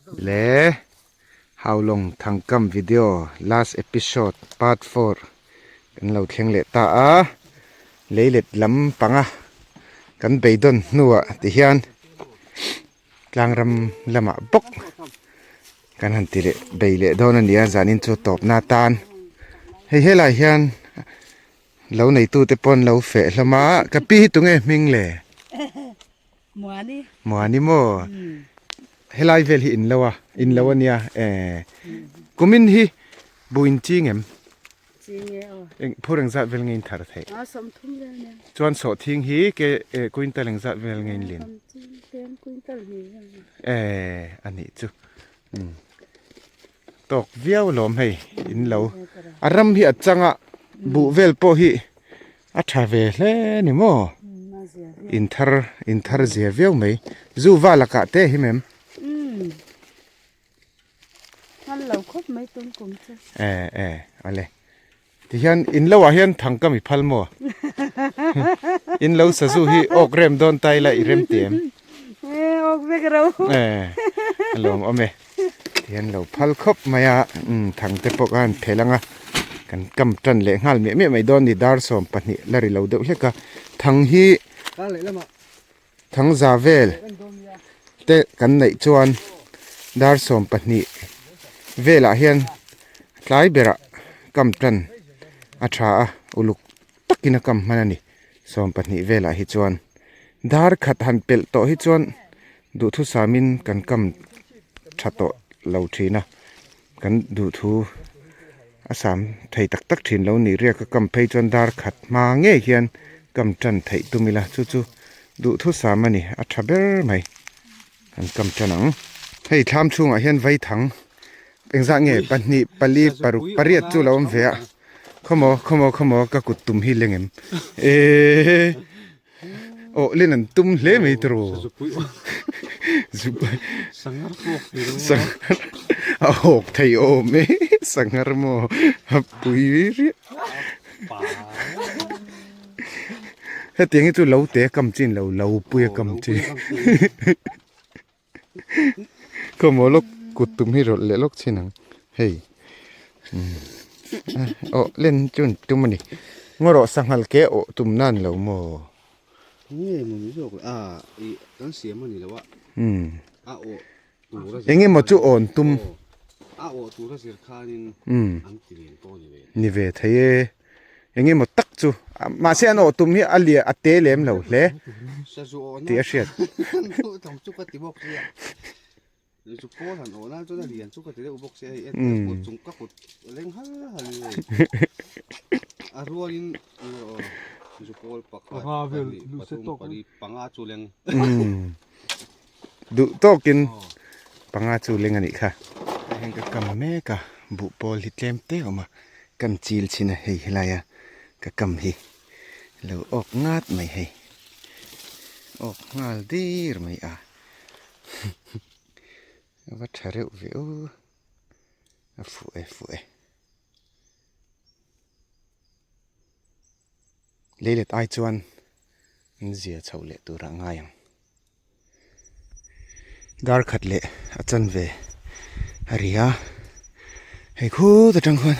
Le Haulawng Thangkam video last episode part 4 kan lo thleng leh ta a, leilet lam panga kan beidawn hnuah ti hian tlangram lamah bawk kan han ti leh bei leh dawn a ni a, zanin chu tawpna atan hei helai hian lo neitute pawh an lo feh hlawm a, ka pi hi tunge hming le? Muani. Muani maw? Helai vel hi in lo a, in lo a nia eh kumin hi bu in ching em? Ching e aw. Eng phur eng zat vel nge in thar theih? A 30 vel nia. Chuan sawhthing hi ke eh quintal eng zat vel nge in lin? Tlem quintal hnih vel nia. Eh a nih chu. Tawk viau lawm hei in lo. A ram hi a chang a buh vel pawh hi A tha ve hle ni maw? In thar in thar zia viau mai. Zu va lakah te hi mem. Umm. Hman lo khawp mai tum kum chu. Eh eh ale. Ti hian in lo ah hian thang ka mi phal maw? In lo sazu hi awk rem dawn ta ila i rem ti em? Eh awk vek ro. Eh alawm awm e. Ti hian lo phal khawp mai a umm thang te pawh khan phel ang a. Kan kam tan leh nghal miah miah mai dawn ni dar 12 la ri lo deuh hlek a thang hi thang za vel te kan neih chuan dar 12 velah hian tlai berah kam tan a tha a uluk takin a kam hman a ni 12 velah hi chuan dar khat han pelh tawh hi chuan duhthusamin kan kam tha tawh lo thin a. Kan duhthu a sam thei tak tak thin lo nih riak a kam phei chuan dar khat hma ngei hian kam tan theih tum ila chu chu duhthu sam a ni a tha ber mai kan kam tan ang. Hei thlam chhungah hian vaithang engzah nge pahnih pali paruk pariat chu lo awm ve a khawmaw khawmaw khawmaw ka kut tum hi leng em eehh. Aw len an tum hle mai tiraw Sanghar pawk thei lo Sanghar a hawk thei awm e Sanghar maw a pui riah Hetiang hi chu lo te a kam chin lo lo pui a kam chin Khawmaw lawk kut tum hi rawlh leh lawk chin ang hei aw len chu an tum a ni ngaw rawh sanghal ke awh tum nan lo maw nge maw ni zawk a ih kan siam a ni lo a a awh tur a eng emaw chu awn tum a awh tur a zir khanin an ti lian pawh a ni ve ni ve thei e. Eng emaw tak chu mahse an awh tum hi a lian a te lem lo hle tih a hriat. Duh tawkin panga chu leng a nih kha. Heng ka kam mek a buh pawl hi tlem te a awm a kan chil chhin a hei helai a ka kam hi lo awk ngat mai hei awk nghal dir mai a a va tha reuh ve aw a fuh e fuh e. Leilet ai chuan an zia chho leh tur ah ngai ang. Dar khat leh a chan ve a ri a, hei khut atang khuan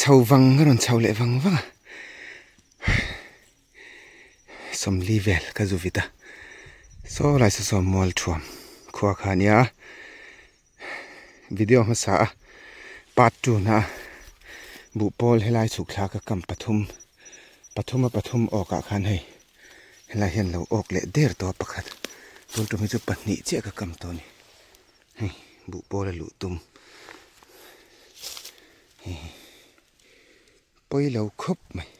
chho vang a rawn chho leh vang vang a, 40 vel ka zu vit a, saw lai saw saw mual thuam khua kha a nia video hmasa a part 2 na buhpawl helai chhuk thlak a kam pathum pathum a pathum awk ah khan hei helai hian lo awk leh der tawh a pakhat tun tum hi chu pahnih chiah ka kam tawh a ni hei buhpawl a luh tum hei pawi lo khawp mai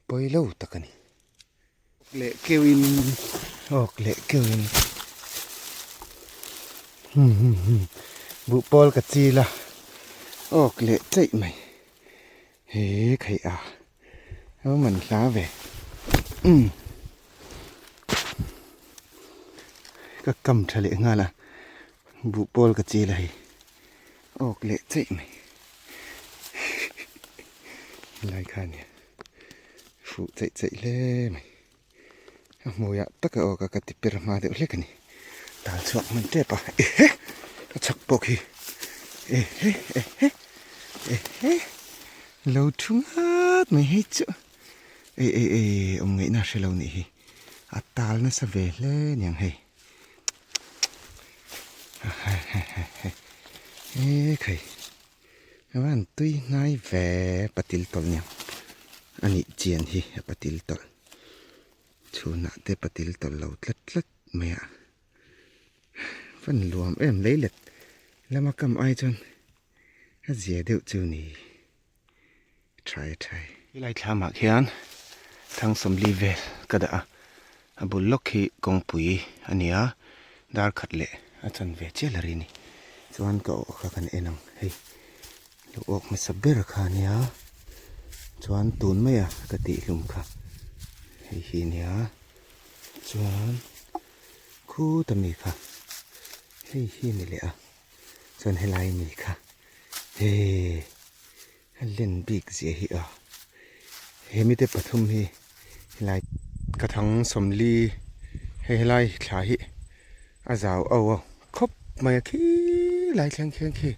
pawi lo tak a ni. Leh keuhin awk leh keuhin buhpawl ka chil a awk leh chaih mai he khaih a a man hla ve umm ka kam tha leh nghal a buhpawl ka chil a hei awk leh chaih mai helai kha a nia. Fuh cheih cheih hle mai. A hmuiah taka aw ka ka ti per hma deuh hlek a ni. Tal chhuak hman tep a, ehe a chhak pawh khi ehe ehe ehe lo thu ngat mai hei chu ei ei ei awm ngaihna a hre lo nih hi a tal nasa ve hle niang hei e khai a van tui hnai ve patil tawlh niang a nih chian hi a patil tawlh chhunah te patil tawlh lo tlat tlat. Mai a fan luam em leilet lama kam ai chuan a zia deuh chu ni tha e tha e. Helai thlamah khian Thangsawmli vel ka dah a, a bul lawk hi kawngpui a ni a, dar khat leh a chan ve chial a ri a ni. Chuan ka awh kha kan en ang hei lo awk hmasa ber kha a nia, chuan tun maia ka tihhlum kha hei hi a nia. Chuan khuta mi kha hei hi a ni leh a chuan helai mi kha hei a len bik zia hi a he mite pathum hi helai ka thang sawmli hei helai thla hi a zau au a khawp mai a khilai thleng khian khi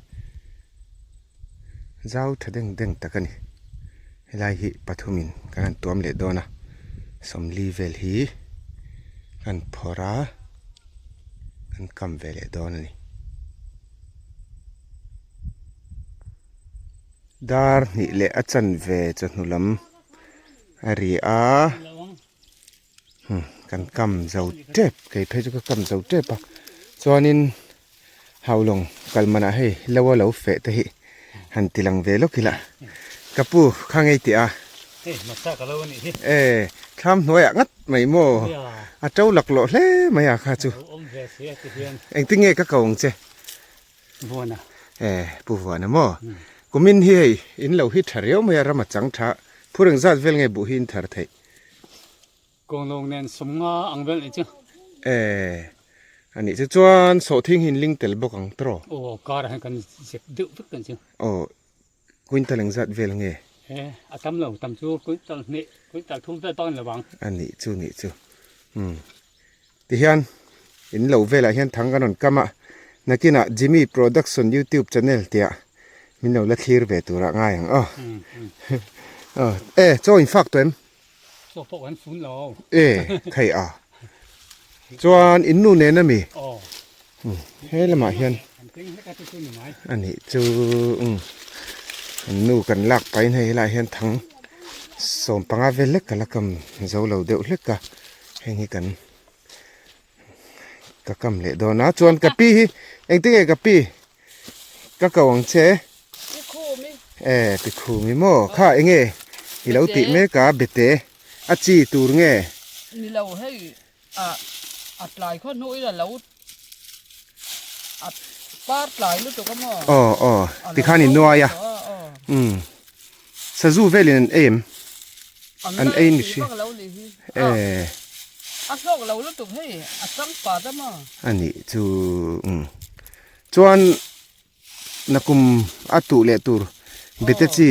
zau tha deng deng tak a ni helai hi pathumin kan han tuam leh dawn a sawmli vel hi kan phawrh a kan kam ve leh dawn a ni dar hnih leh a chanve chawhnu lam a ri a. Kan kam zo tep kei phei chu ka kam zo tep a chuanin haulawng kal manah hei lo a lo feh te hi han ti lang ve lawk ila ka pu kha ngei tih a e thlam hnuaiah ngat mai maw a to laklawh hle mai a kha chu engtin nge ka ko ang che. Vuana. E, Pu Vuana maw? Kumin hi hei in lo hi tha riau mai a, ram a chang tha. Phur eng zat vel nge buh hi in thar theih? Kawnglawng nen sawmnga ang vel nih chu. E, a nih chu chuan sawhthing hi in ling tel bawk ang tawh? Aw, kar ah hian kan zep deuh vek kan chu. Aw, quintal eng zat vel nge? E, a tam lo, tam chu quintal hnih, quintal thum vel bak a ni lo vang. A nih chu, nih chu. Umm. Tihian in lo velah hian thang kan rawn kam a, nakinah Jimmy Production YouTube channel tihah min lo la thlir ve turah ngai ang aw. Aw e chaw in fak tawh em? Chaw pawh kan fun lo. E thei a. Chuan in nu nen ami? Aw. He lamah hian a nih chu umm an nu kan lak pahin hei helaiah hian thang sawm panga vel lek ka la kam zo lo deuh hlek a. Heng hi kan ka kam leh dawn a chuan ka pi hi engtin nge ka pi ka ko ang che e pi khumi maw kha enge i lo tih mek a bete a chi tur nge ni lo hei a a tlai khaw hnu in a lo a par tlai lutuk a maw aw aw tikhan i nuai a um Sazu velin an ei em? An ei ni hri. Eh. A hlawk lo lutuk hei, a chang pat a maw? A nih chu umm. Chuan nakum a tuh leh tur bete chi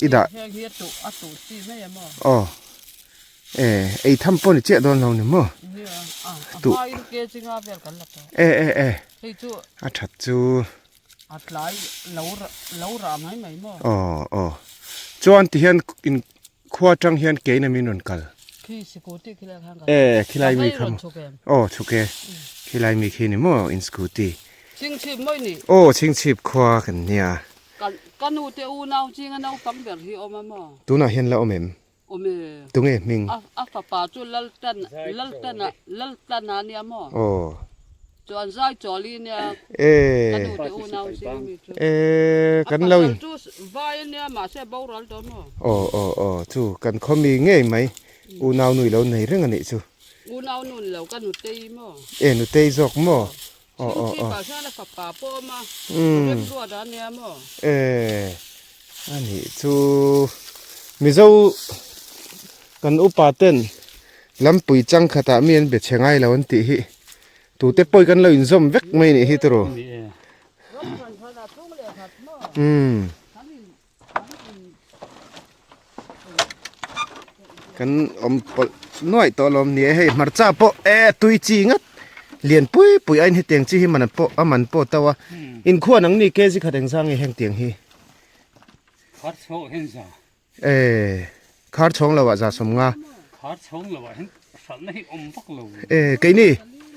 i dah. Heng hi a tuh a tuh chi mai a maw? Aw. Eh, ei tham pawh ni chiah dawn lo ni maw? Nia, a hmain ke chi nga vel kan la tawh. Eh eh eh. Hei chu. A that chu. A tlai lo lo rah mai mai maw? Aw aw. Chuan ti hian in khua atang hian kein a min rawn kal. Khi scooty khi lai khan kal. E khilai mi kha maw? Aw chhuk e. Khilai mi khi ni maw in scooty. Chhingchhip mawi ni? Aw chhingchhip khua kan nia. Ka ka nu te unau chinga naupang ber hi awm a maw? Tunah hian la awm em? Awm e. Tunge hming? A a fapa chu Laltan Laltana Laltana a nia maw? Aw. Chuan zai chawli nia E. ka nu te unau zing ami chu. E kan lo in. A pasal chu vai a nia mahse boral tawh maw? Aw aw aw chu kan khaw mi ngei mai unau nu i lo nei reng a nih chu. Unau nu ni lo ka nutei maw? E nutei zawk maw? Aw aw aw. Chhingchhipah hian a fapa pawh a awm a, remruat a nia maw? E a nih chu Mizo kan upa ten lampui chang khatah mi an be chhe ngai lo an tih hi tute pawh kan lo inzawm vek mai nih hi tiraw? Umm. Kan awm pawlh nuaih tawh alawm ni e hei hmarcha pawh e tui chi ngat. Lian pui pui aiin hetiang chi hi man pawh a man pawh to a. Inkhua nang ni kg khat engzang nge heng tiang hi? Khar chhawng hian za. E khar chhawng lo ah za sawm nga. Khar chhawng lo ah hian hralhna hi awm vak lo. E keini.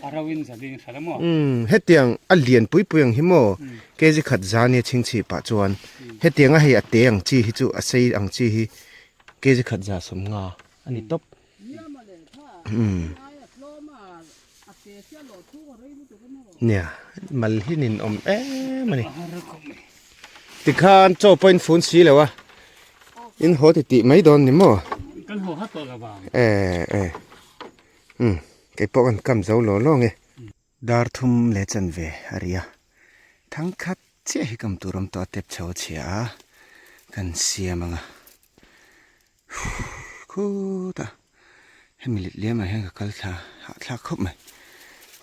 A ro in za ding hralh a maw? Umm hetiang a lian pui pui ang hi maw kg khat za nia chhingchhip ah chuan hetiang a hei a te ang chi hi chu a sei ang chi hi kg khat za sawm nga a ni tawp. Nia mal hi nin awm em a ni tikhan chaw pawh in fun si lo a in haw ti tih mai dawn ni maw e e um kei pawh kan kam zo law law nge dar thum leh chanve a ri a thangkhat chiah hi kam tur awm tawh a tep chho a chhia a kan siam ang a. Khutah hemi let liamah hian ka kal thla hahthlak khawp mai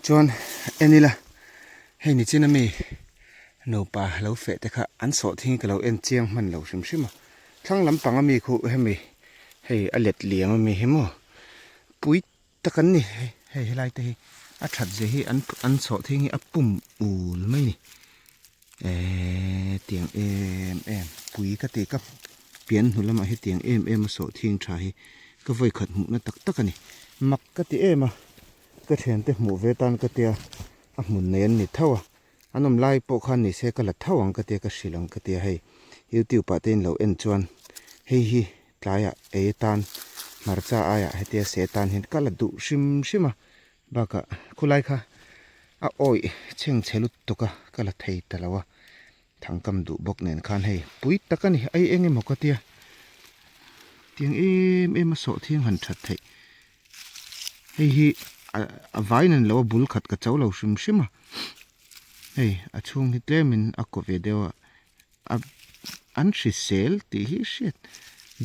chuan en ila hei nichin ami nupa lo feh te kha an sawh thing ka lo en chiang hman lo hrim hrim a thlang lampang ami khu hemi hei a let liam ami hi maw pui tak an ni hei hei helai te hi a that zia hi an an sawh thing hi a pum ul mai a ni. Eeee tiang em em pui ka ti ka pian hnu lamah hi tiang em em a sawh thing tha hi ka vawi khat hmuhna tak tak a ni mak ka ti em a ka thiante hmuh ve tan ka tia a hmun nei an ni tho a an awm lai pawh khan ni se ka la tho ang ka tia ka hrilh ang ka tia hei youtube ah te in lo en chuan hei hi tlaiah ei atan hmarcha aiah hetia se tan hian ka la duh hrim hrim a Bakah khulai kha a awih chheng chhe lutuk a, ka la thei ta lo a, thangkam duh bawk nen khan hei pui tak a ni, ai eng emaw ka tia, tiang em em a sawh thiang han that theih, hei hi a vai nen lo a bul khat ka cho lo hrim hrim a, hei a chhung hi tlemin a kaw ve deuh a. A an hrisel tih hi hriat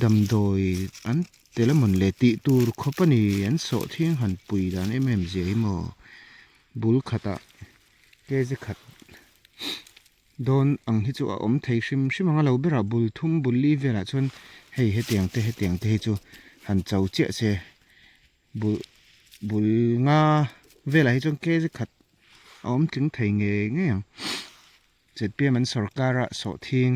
damdawi an tel a mawn le tih tur khawp a ni an sawh thiang han pui dan em em zia hi maw bul khatah kg khat dawn ang hi chu a awm thei hrim hrim ang a lo berah bul thum bul li velah chuan hei hetiang te hetiang te hi chu han cho chiah se bul bul nga velah hi chuan kg khat a awm tling thei ngei ngei ang. Zpm an sorkara sawhthing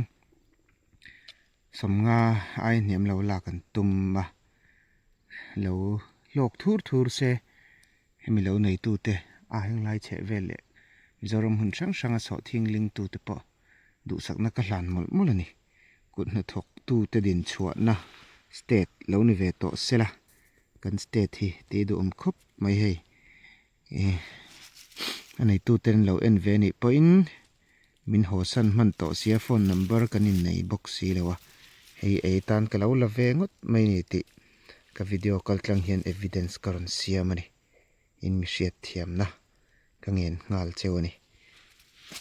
sawmnga ai hniam lo lak an tum a, lo hlawk thur thur se hemi lo neitute a henglai chheh vel leh Mizoram hun hrang hranga sawhthing lingtute pawh duhsakna ka hlan mawlh mawlh a ni. Kut hnathawktute dinchhuahna state lo ni ve tawh sela kan state hi tih duhawm khawp mai hei. Ih a neitute an lo en ve anih pawhin min haw san hman tawh sia phone number kan innei bawk si lo a hei ei tan ka lo la ve ngawt mai ni tih ka video kal tlang hian evidence ka rawn siam a ni in mi hriat thiamna ka ngen nghal cheu a ni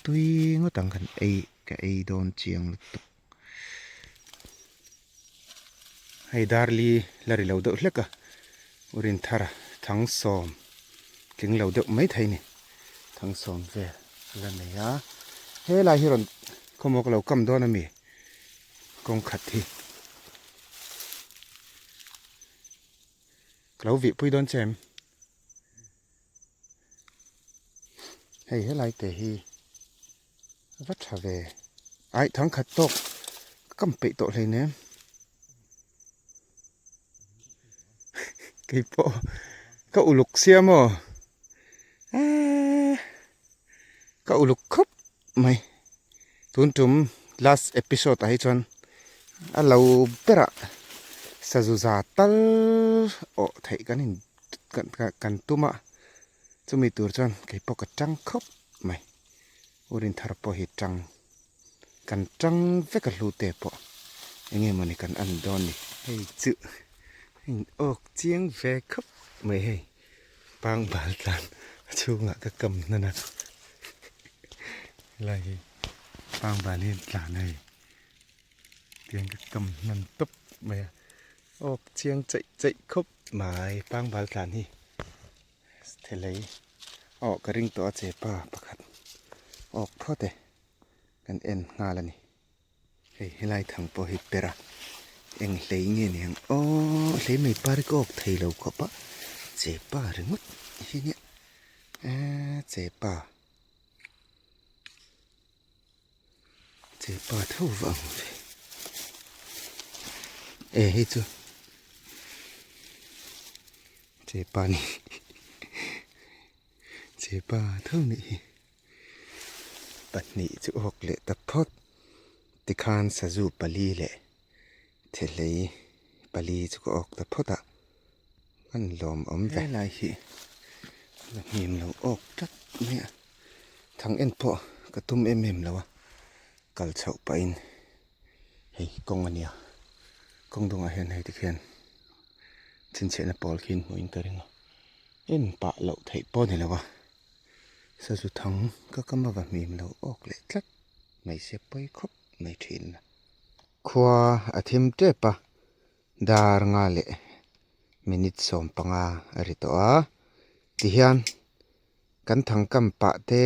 tui ngawt ang kan ei ka ei dawn chiang lutuk hei darli la ri lo deuh hlek a urin thar thang sawm tling lo deuh mai thei ni thang sawm vel a la nei a helai hi rawn khawmawk lo kam dawn a mi kawng khat hi ka lo vih pui dawn che em hei helai te hi. Va tha ve. Aih thang khat tawk ka kam peih tawh hleinem. Kei pawh ka uluk sia maw. Eee ka uluk khawp mai. Tun tum last episode ah hi chuan a lo berah sazu za tal awh theih kan in kan tum a. Chumi tur chuan kei pawh ka tang khawp mai. Urin thar pawh hi tang kan tang vek a hlu te pawh eng nge mawni kan an dawn ni. Hei chu in awk chiang ve khawp mai hei pangbal tlan a chhungah ka kam hnan a helai hi pangbal hi an tlan a hei tiang ka kam hnan tawp mai a awk chiang chaih chaih khawp mai pangbal tlan hi. Thelei aw ka ring tawh a che pa pakhat awk phawt e kan en nghal a ni hei helai thang pawh hi per a eng hlei nge ni ang aw hlei mai par hi ka awk thei lo khawp a che pa ringawt hi nia. Eee chepa chepa tho vang ve e hei chu chepa ni chepa tho nih hi pahnih chu awk leh ta phawt tikhan sazu pali leh thehlei pali chu ka awk ta phawt a. An lawm awm ve lai hi la hnim lo awk tlat mai a thang en pawh ka tum em em lo a kal chhoh pahin hei kawng a nia kawng dawngah hian hei tikhian chhinchhiahna pawl khi hmuhin ka ring a en pah loh theih pawh a ni lo a sazu thang ka kam a va hnim lo awk leh tlat mai se pawi khawp mai thin a khua a thim tep a. Dar nga leh minute 15 a ri tawh a, tihian kan thangkam pah te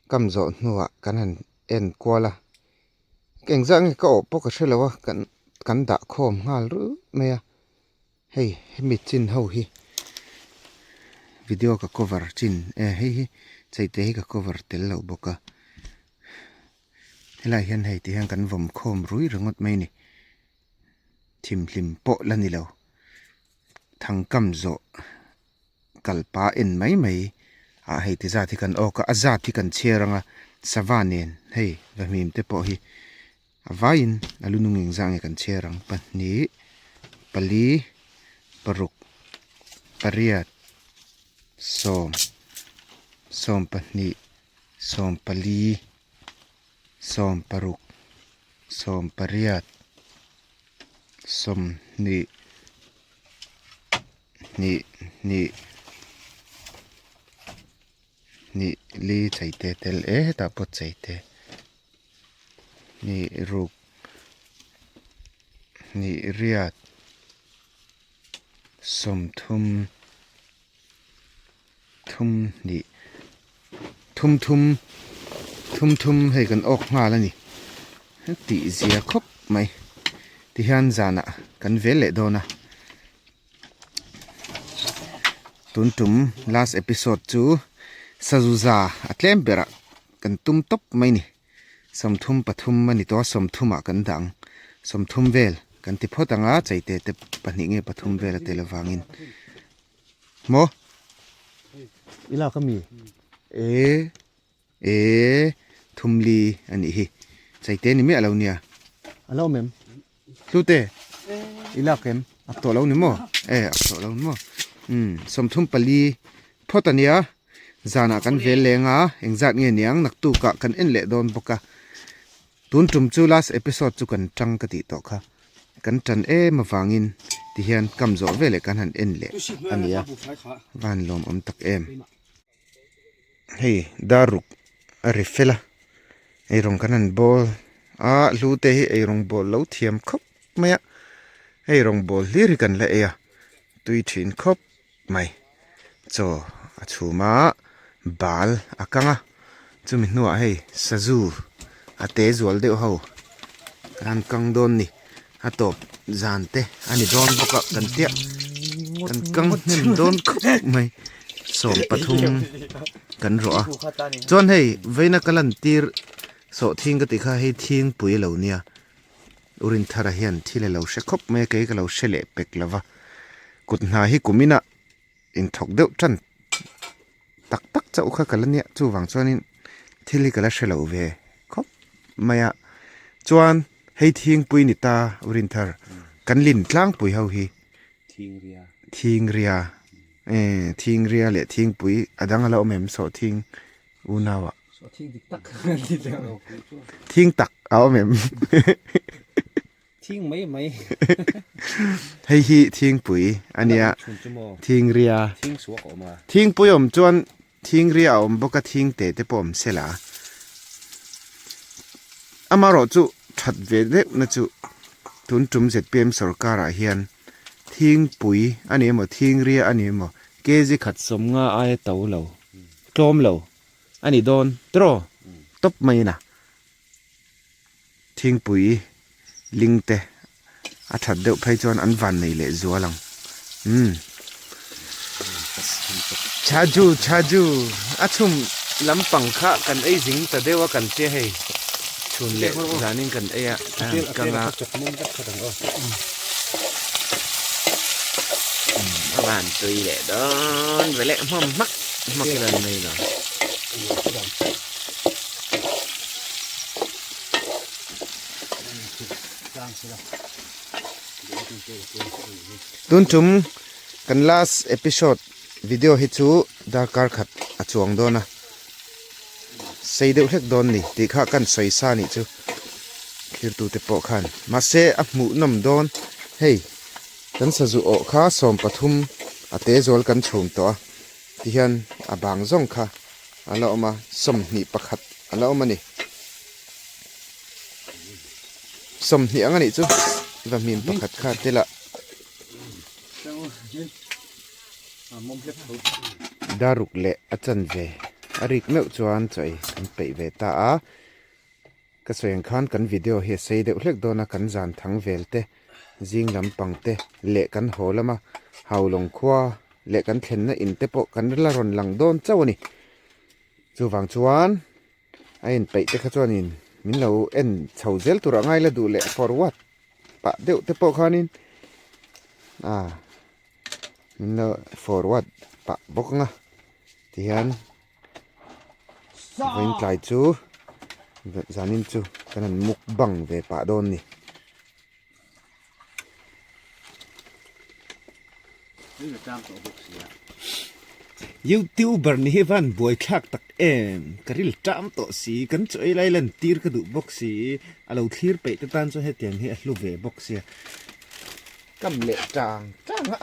kam zawh hnuah kan han en kual a, engzah nge ka awh pawh ka hre lo a, kan kan dah khawm nghal ruih mai a, hei hemi chin ho hi video ka cover chin e hei hi cheite hi ka cover tel loh bawk a, helaiah hian hei tihian kan vawm khawm ruih ringawt mai a ni. Thimhlim pawh la ni lo. Thangkam zawh kalpa en mai mai ah hei ti zat hi kan awk a, a zat hi kan chhiar ang a, sava nen hei vahmim te pawh hi a vaiin a lu nung engzah nge kan chhiar ang pahnih pali paruk pariat sawm sawmpahnih sawmpali sawmparuk sawmpariat sawmhnih hnih hnih hnih li cheite tel e hetah pawh cheite hnih ruk hnih riat sawmthum thum hnih thum thum thum thum hei kan awk nghal a ni tih zia khawp mai tihian zanah kan vel leh dawn a tun tum last episode chu sazuza a tlem berah kan tum tawp mai a ni 33 a ni tawh a sawmthumah kan dah ang 30 vel kan ti phawt ang a cheite te pahnih nge pathum vel a tel avangin. Maw? I lak ami? E e thumli a nih hi. Chaite ni miah lo nia. A lo awm em? Hlute i lak em? A tawh lo ni maw? E a tawh lo ni maw? Umm 34 phawt a nia. Zanah kan vel leng a, engzat nge niang naktukah kan en leh dawn bawk a. Tun tum chu last episode chu kan tang ka tih tawh kha. Kan tan em avangin tihian kam zawh veleh kan han en leh a ni a, va han lawmawm tak em. Hei daruk a ri fel a, eirawng kan han bawl a, hlu te hi eirawng bawl lo thiam khawp mai a, hei rawng bawl hlir hi kan la ei a, tui thin khawp mai. Chaw a chhum a, bal a kang a, chumi hnuah hei sazu a te zual deuh ho kan han kang dawn ni a tawp zan te a ni dawn bawk a kan tia kan kang hnem dawn khawp mai 13 kan rawh a chuan hei veina ka lan tir sawh thing ka tih kha hei thingpui a lo nia. Urinthara hian thil a lo hre khawp mai a kei ka lo hre leh pek lo va kut hna hi kum inah inthawk deuh tan tak tak chauh kha ka la nia chuvang chuanin thil hi ka la hre lo ve khawp mai a chuan hei thingpui ni ta Urinthar kan lin tlangpui ho hi thingria thingria leh thingpui a dang a la awm em sawhthing Unau ah. Thing dik tak an ti teh ang. Thing tak a awm em? Thing mai mai. Hei hi thingpui a nia. Thingria. Thing suak a awm a. Thingpui awm chuan thingria a awm bawk a thing te te pawh awm se la. Amaherawh chu that ve deuh na chu tun tum zpm sorkar ah hian thingpui a ni emaw thingria a ni emaw kg khat 50 aia to lo. Tlawm lo a ni dawn tiraw tawp mai in a thingpui ling te a that deuh phei chuan an van nei leh zual ang umm. Chhaju chhaju a chhum lampang kha kan ei zing ta deuh a kan tia hei chhun leh zanin kan ei a kang a a van tui leh dawn ve leh hmawm hmak hmak ila ni mai lo. Tun tum kan last episode video hi chu darkar khat a chuang dawn a sei deuh hlek dawn ni tih kha kan sawi sa nih chu thirtu te pawh khan mahse a hmuh nawm dawn hei kan sazu awh kha 13 a te zual kan chhum tawh a tihian a bang zawng kha a la awm a 21 a la awm a ni. 20 ang a nih chu vahmim pakhat kha tel ah daruk leh a chanve a rik meuh chuan chaw ei kan peih ve ta a ka sawi ang khan kan video hi a sei deuh hlek dawn a kan zan thang vel te zing lampang te leh kan haw lama haulawng khua leh kan thlenna in te pawh kan la rawn lang dawn chauh a ni chuvang chuan. A inpeih te kha chuanin min lo en chho zel tur a ngai la duh leh forward pah deuh te pawh khanin ah min lo forward pah bawk ang a tihian vawiin tlai chu zanin chu kan han mukbang ve pah dawn a ni. Youtuber ni hi van buai thlak tak em ka ril ṭam tawh si kan chaw ei lai lan tir ka duh bawk si a lo thlir peih te tan chuan hetiang hi a hlu ve bawk sia kam leh ṭang ṭang a.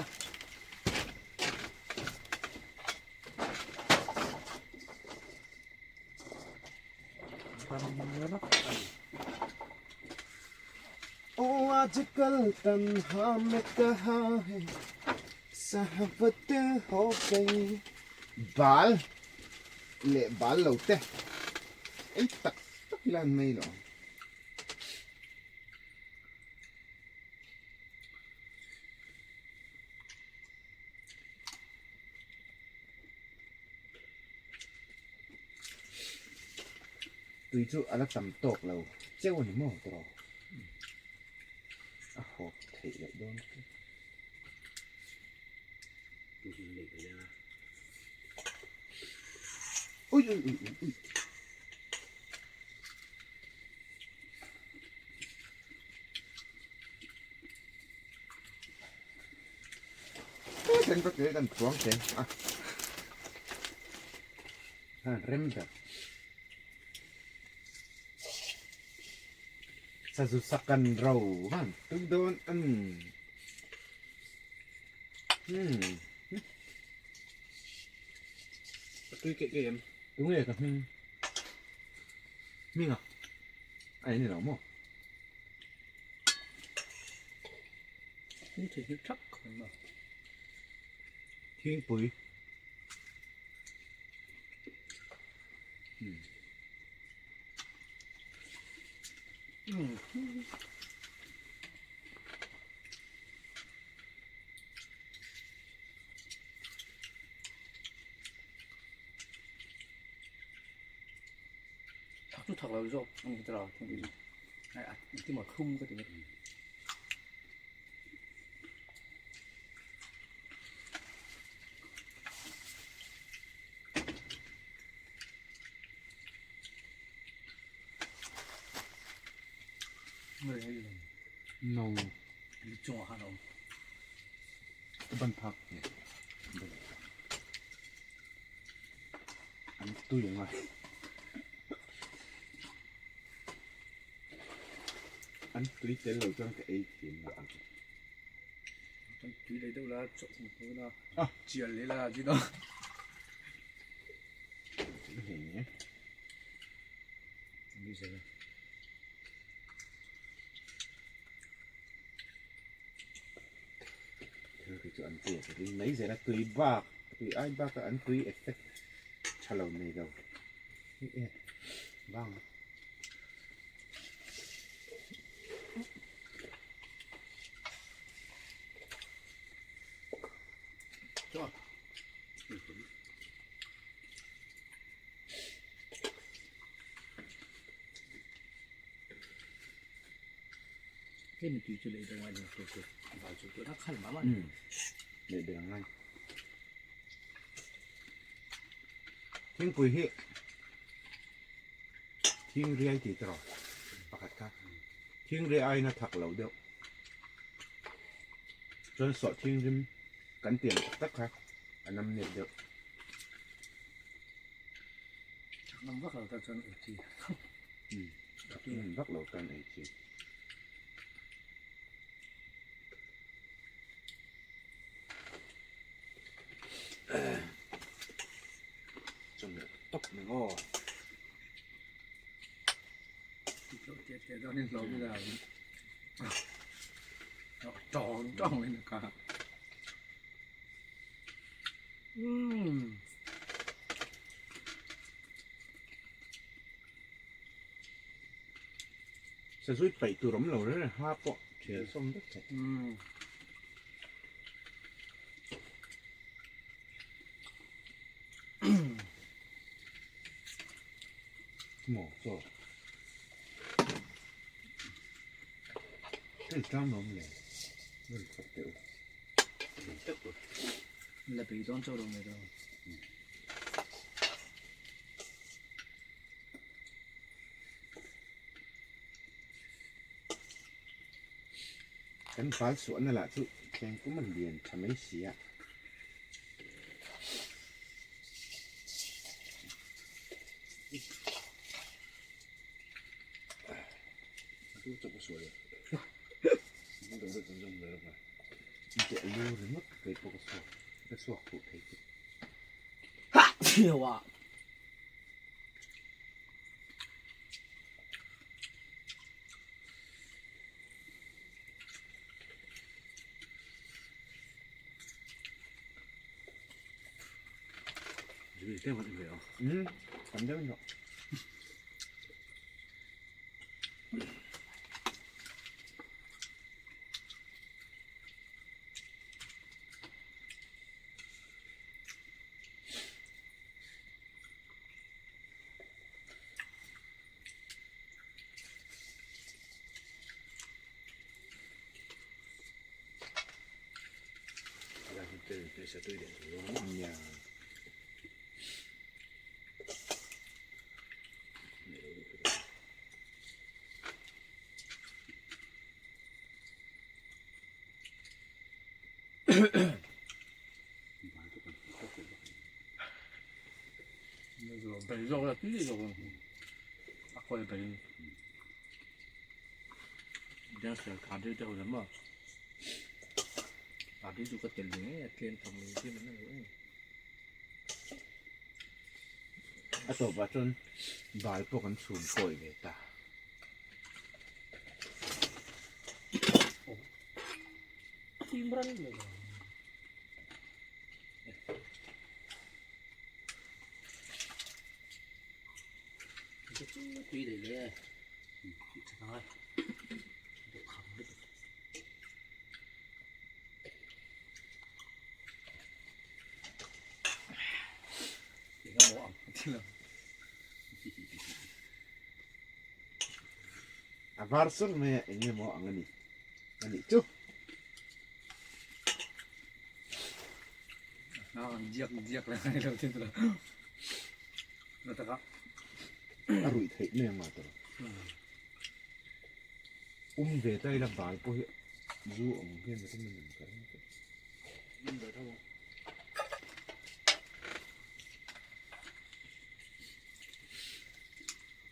Aw aaj kal tanha mein kaha hai sahbat ho gayi bal leh bal lo te ei tak tak ila an mai lo. Tui chu a la tam tawk lo cheu a ni maw tawh a hawp theih loh dawn chu. Ui ui ui ui ui. Thleng ka ke kan thuang thleng a han rem ber sazu sakan ro han tu dawn an hmm tui ke ke em tu nge ka hming hminga ai ni lo maw Thingpui Thak chu thak lo zawk a ni tawh a engtin maw thlum ka ti mai. No. Chungah khan a awm. Ka ban phak. An tui ang a. An tui tel lo chuan ka ei thin lo ang. An tui leh deuh la chawp hmu hmu la chial leh la zin a. Thil hi chu an tui a ring mai zel a tui bak tui ai bak a an tui effect tha lo nei lo. Bang. Tlem tui chu lei deuh a ni tur tur bal chu tuna khal mah mah a ni. Lei deuh ang ngai. Thingpui hi thing riai tih te rawh pakhat kha thing riai aiin a thak lo deuh chuan sawh thing rim kan tiang tak tak kha a nam nep deuh. Thak ngam vak lo tan chuan ei chi. Thak ngam vak lo tan ei chi. Tawp mai maw. Sazui paih tur awm lo reng reng ha pawh thial sawm vek thei. Maw chaw. Hei tlang awm le. Rawn thawk teh u. La bei dawn chaw lo mai dawn. Kan fal suahna lah chu thleng kum an lian tha mai si a. Lu ringawt kei pawh ka suak ka suak fuh thei chu. Tam deuh rawh. A tawpah chuan bal pawh kan chhum kawi ve ta. A var sur mai a eng emaw ang a ni a nih chu. A ruih theih mai ang a tawrh. Um ve ta ila bal pawh hi zu ang hian a rim a nem ka ring tlat.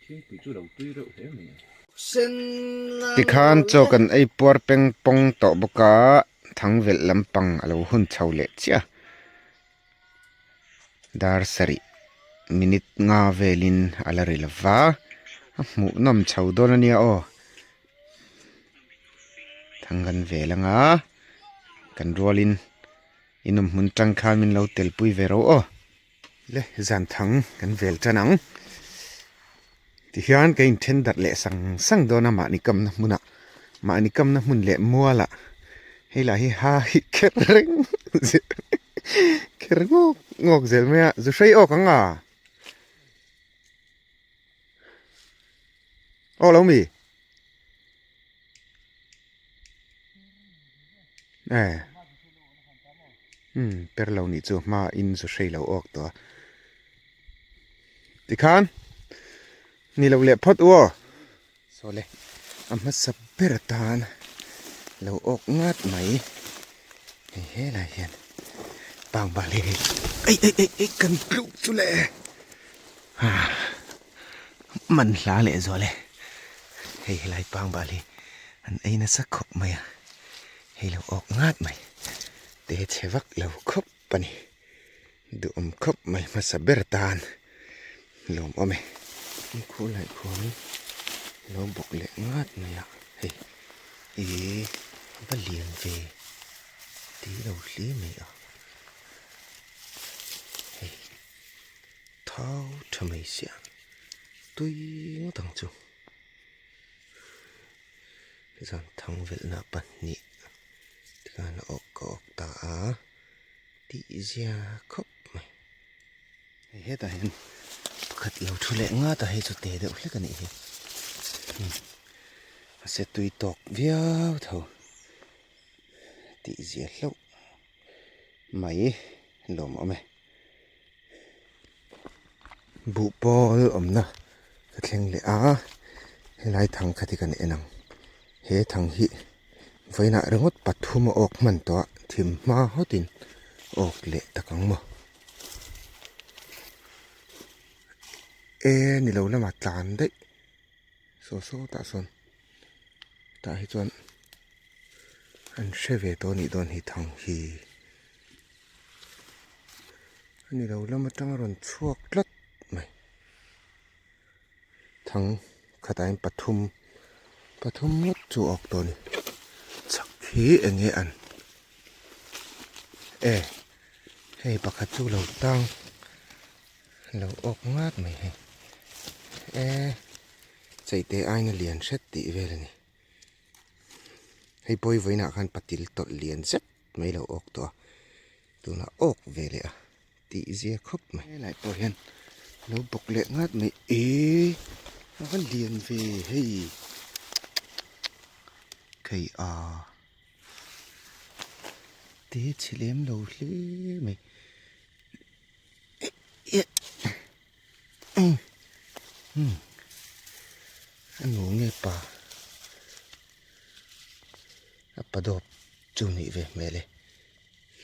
Thingpui chu lo tui reuh hle mai a. Tikhan chaw kan ei puar peng pawng tawh bawk a, thangvelh lampang a lo hun chho leh chiah a. Dar sarih minute nga velin a la ri lova, a hmuh nawm chho dawn a nia aw. Thang kan vel anga kan rualin inawm hmun tang khan min lo telpui ve ro aw. Le zan thang kan vel tan ang tihian ka inthen darh leh sang sang dawn a mahni kamna hmunah mahni kamna hmun leh mualah hei lah hi ha hi kher reng kher ngawk ngawk zel mai a zu hrei awk ang a aw lo mi. E umm per lo nih chu hma in zu hrei lo awk tawh a tikhan ni lo leh phawt u aw saw le a hmasa ber atan lo awk ngat mai hei helai hian pangbal hi hei ei ei ei ei kan tluk chu le man hla leh zual e hei helai pangbal hi an ei nasa khawp mai a hei lo awk ngat mai te chhe vak lo khawp a ni duhawm khawp mai hmasa ber tan lawmawm e khur laih khuan lo bawk leh ngat mai a hei ih va lian ve tih lo hle mai a hei thau tha mai sia tui ngawt ang chu. Zan thang velhna pahnih tikhan a awk ka awk ta a tih zia khawp mai. Hei hetah hian pakhat lo thu leh ngat a hei chu te deuh hlek a nih hi mahse tui tawk viau tho tih zia hlauh mai lawm awm e. Buhpawl awmna ka thleng leh a helai thang khat hi kan en ang he thang hi vawiinah ringawt pathum a awk hman tawh a thim hma hawtin awk leh tak ang maw e ni lo lamah tlan daih saw saw tah sawn tah hi chuan an hre ve tawh a nih dawn hi thang hi. A ni lo lam atanga rawn chhuak tlat mai thang khatah hian pathum pathum ngawt chu a awk tawh a ni chhak hi eng nge an e hei pakhat chu lo tang lo awk ngat mai hei e cheite aina lian hret tih vel a ni hei pawi vawiinah khan patil tawlh lian zet. mai lo awk tawh a tunah awk ve leh a tih zia khawp mai helai pawh hian lo bawk leh ngat mai eee a va lian ve hei khei a te chhe lem lo hle mai a nu nge pa a pa dawp. Chu nih ve hmel e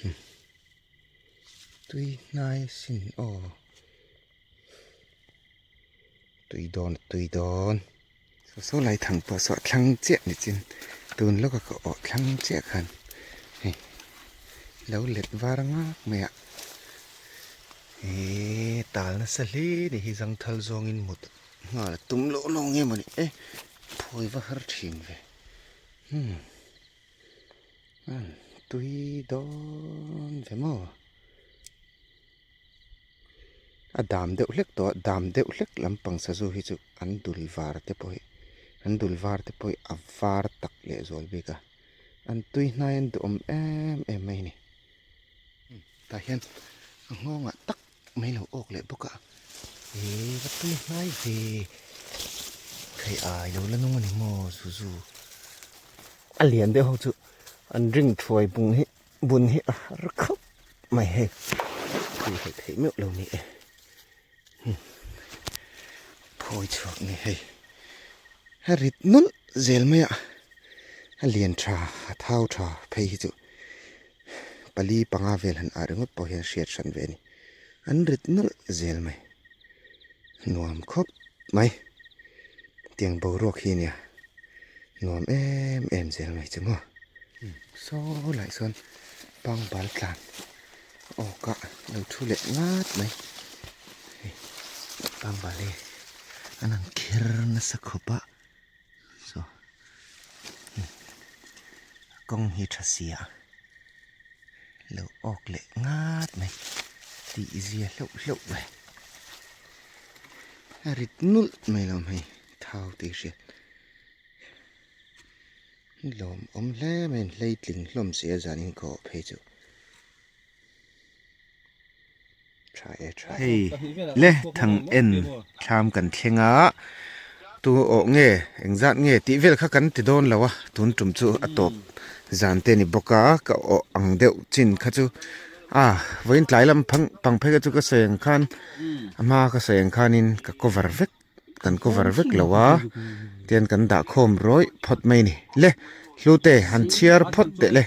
hmm tui hnai sin aw tui dawn tui dawn saw saw lai thang pawh saw thlang chiah ni chin tun lawka ka awh thlang chiah khan hei lo let var ngak mai a eee tal nasa hle ni hi zangthal zawngin mut nghal a tum loh lo nge mawni e phawi va har thin ve hmm. Tui dawn ve maw a dam deuh hlek tawh a dam deuh hlek lampang sazu hi chu an dul var te pawh hi an dul var te pawh hi a var tak leh zual bik a an tui hnai an duhawm em em mai a ni tah hian a nghawngah tak mai lo awk leh bawk a eh va tui hnai ve thei ai lo la nung a ni maw zuzu a lian deuh ho chu an ring thuai bung hi bun hi a har khawp mai hei tui theih theih meuh lo ni e phawi chhuak ni hei a rit nulh zel mai a a lian tha a thau tha phei hi chu. Pali panga vel han ah ringawt pawh hian hriat hran ve a ni. An rit nawlh zel mai. Nuam khawp mai. Tiang boruak hi ania. Nuam em em zel mai chu maw. Saw lai sawn pangbal tlan awk ah lo thu leh ngat mai. Hei pangbal hi an han kher nasa khawp a. Saw kawng hi tha sia lo awk leh ngat mai tih zia hlauh hlauh mai a rit nulh mai lo mai thau tih hriat lawm awm hle mai an hleitling hlawm sia zanin ka awh phei chu. Hei le thang en thlam kan thleng a tu awh nge engzat nge tih vel kha kan ti dawn lo a tun tum chu a tawp. Zan te ni bawk a ka awh ang deuh chin kha chu a vawiin tlai lam phang pang phei kha chu ka sawi ang khan a hma ka sawi ang khanin ka cover vek kan cover vek lo a tian kan dah khawm rawih phawt mai a ni le hlute han chhiar phawt teh le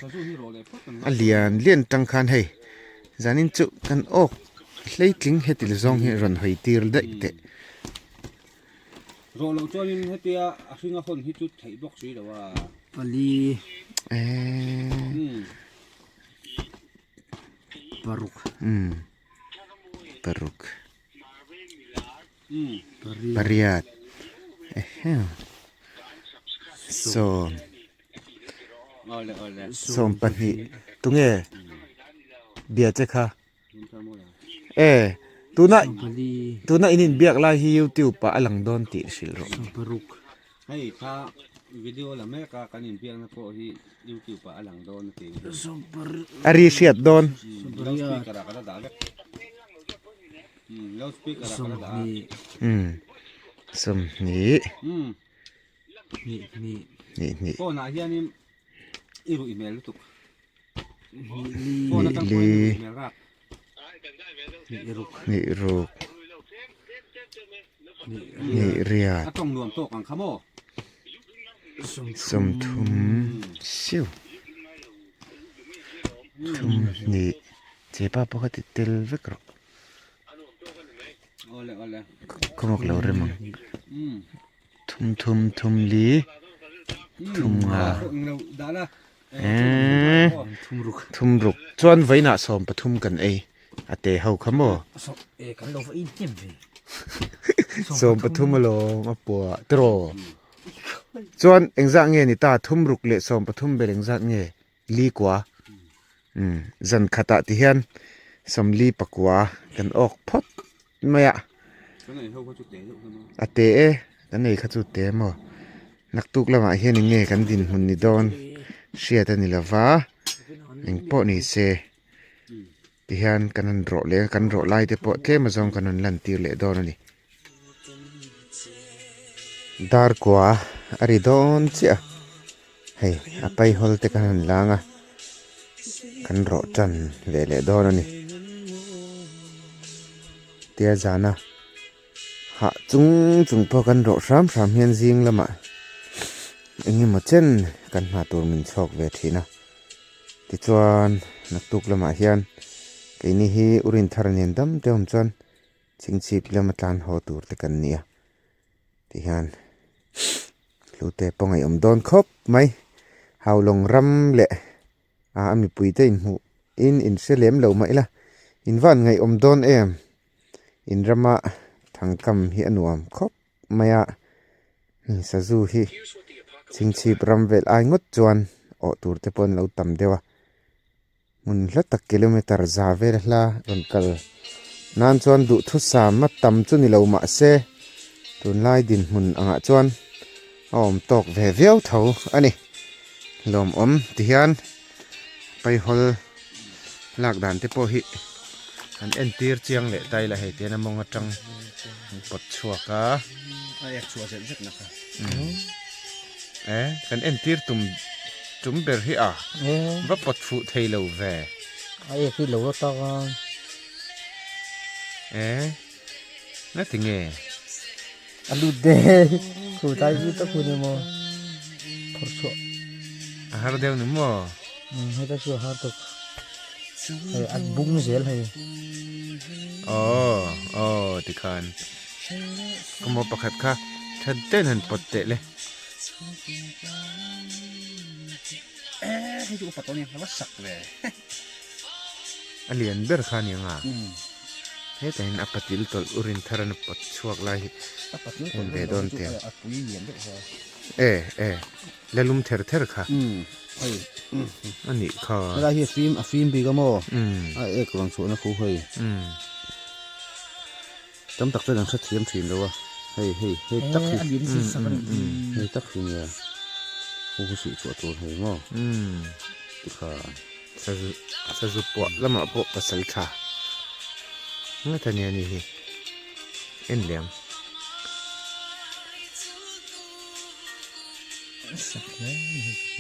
a lian lian tang khan hei zanin chu kan awk hleitling heti zawng hi rawn hawi tir daih teh. Rawh loh chuanin hetia a hringa hawn hi chu theih bawk si lo a. Pali. Eee. Paruk. Umm. Paruk. Pariat. Ehem. Sawm. 20 tunge bia che kha. E tuna tuna in inbiak lai hi youtube ah a lang dawn tih hrilh rawh. Hei kha video la mek a kan inbiakna pawh hi youtube ah a lang dawn a ti. A ri hriat dawn. Loudspeaker ah ka la dah vek. Loudspeaker ah ka la dah a. 20. Hnih hnih. Phone ah hianin i ruih hmel lutuk. Hnih li. Hnih ruk. Hnih riat. Sawmthum siu. Thum hnih. Chepa pawh kha ti tel vek rawh. Khawmawk lo rem ang. Thum thum thum li thum nga eee thum ruk chuan vawiinah 13 kan ei a te ho kha maw 13 alawm a puah tiraw chuan engzah nge ni ta thum ruk leh 13 ber engzat nge li kua umm zan khatah ti hian 49 kan awk phawt mai a a te e kan ei kha chu te maw naktuk lamah hian eng nge kan dinhmun ni dawn hriat a ni lova eng pawh ni se tihian kan han rawh leh a kan rawh lai te pawh tlem azawng kan rawn lan tir leh dawn a ni. Dar kua a ri dawn chiah a hei a paihawl te khan an lang a kan rawh tan ve leh dawn a ni tia zana hah chung chung pawh kan rawh hram hram hian zing lamah eng emaw chen kan hna tur min chhawk ve thin a tichuan naktuk lamah hian keini hi urin thar nen dam te awm chuan. Chingchip lama tlan haw tur te kan ni a tihian hlute pawh ngaihawm dawn khawp mai Haulawng ram leh ah a mipui te inhmuh in in hre lem lo mah ila in van ngaihawm dawn em in rama thangkam hi a nuam khawp mai a hei sazu hi chingchip ram vel ai ngawt chuan awh tur te pawh an lo tam deuh a. Hmun hla tak kilometer za vel hla rawn kal nan chuan duhthusam a tam chu ni lo mah se tunlai dinhmun angah chuan a awm tawk ve viau tho a ni. Lawmawm ti hian paihawl lak dan te pawh hi an entir chiang leh ta ila hei tihian a mawng atang an pawt chhuak a. A ek chhuah zet zet na kha. E kan entir tum tum ber hi a va pawt fuh thei lo ve. A ek hi lo la tak a. E nga ti nge. A lut de khu tlai zui tak hun emaw phawrh chhuah. A har deuh ni maw. Heta chu a har tuk. Hei a bung zel hei. Aw aw tikhan. Ka maw pakhat kha tha den han pawt teh le. A lian ber kha a ni ang a. Hetah hian a patil tawlh urin thar an pawt chhuak lai hi en ve dawn teh ang. E e la lum ther ther kha. A nih kha. Helai hi a fim a fim bik a maw? A ek rawn chhuahna khu hei. Tam tak chuan an hrethiam thin lo a, hei hei hei tak hi hei tak hi nia hu hu suh chhuah tur hei maw tikha. Sazu sazu puah lamah pawh pasal tha ngat a nia ni hi en leh ang.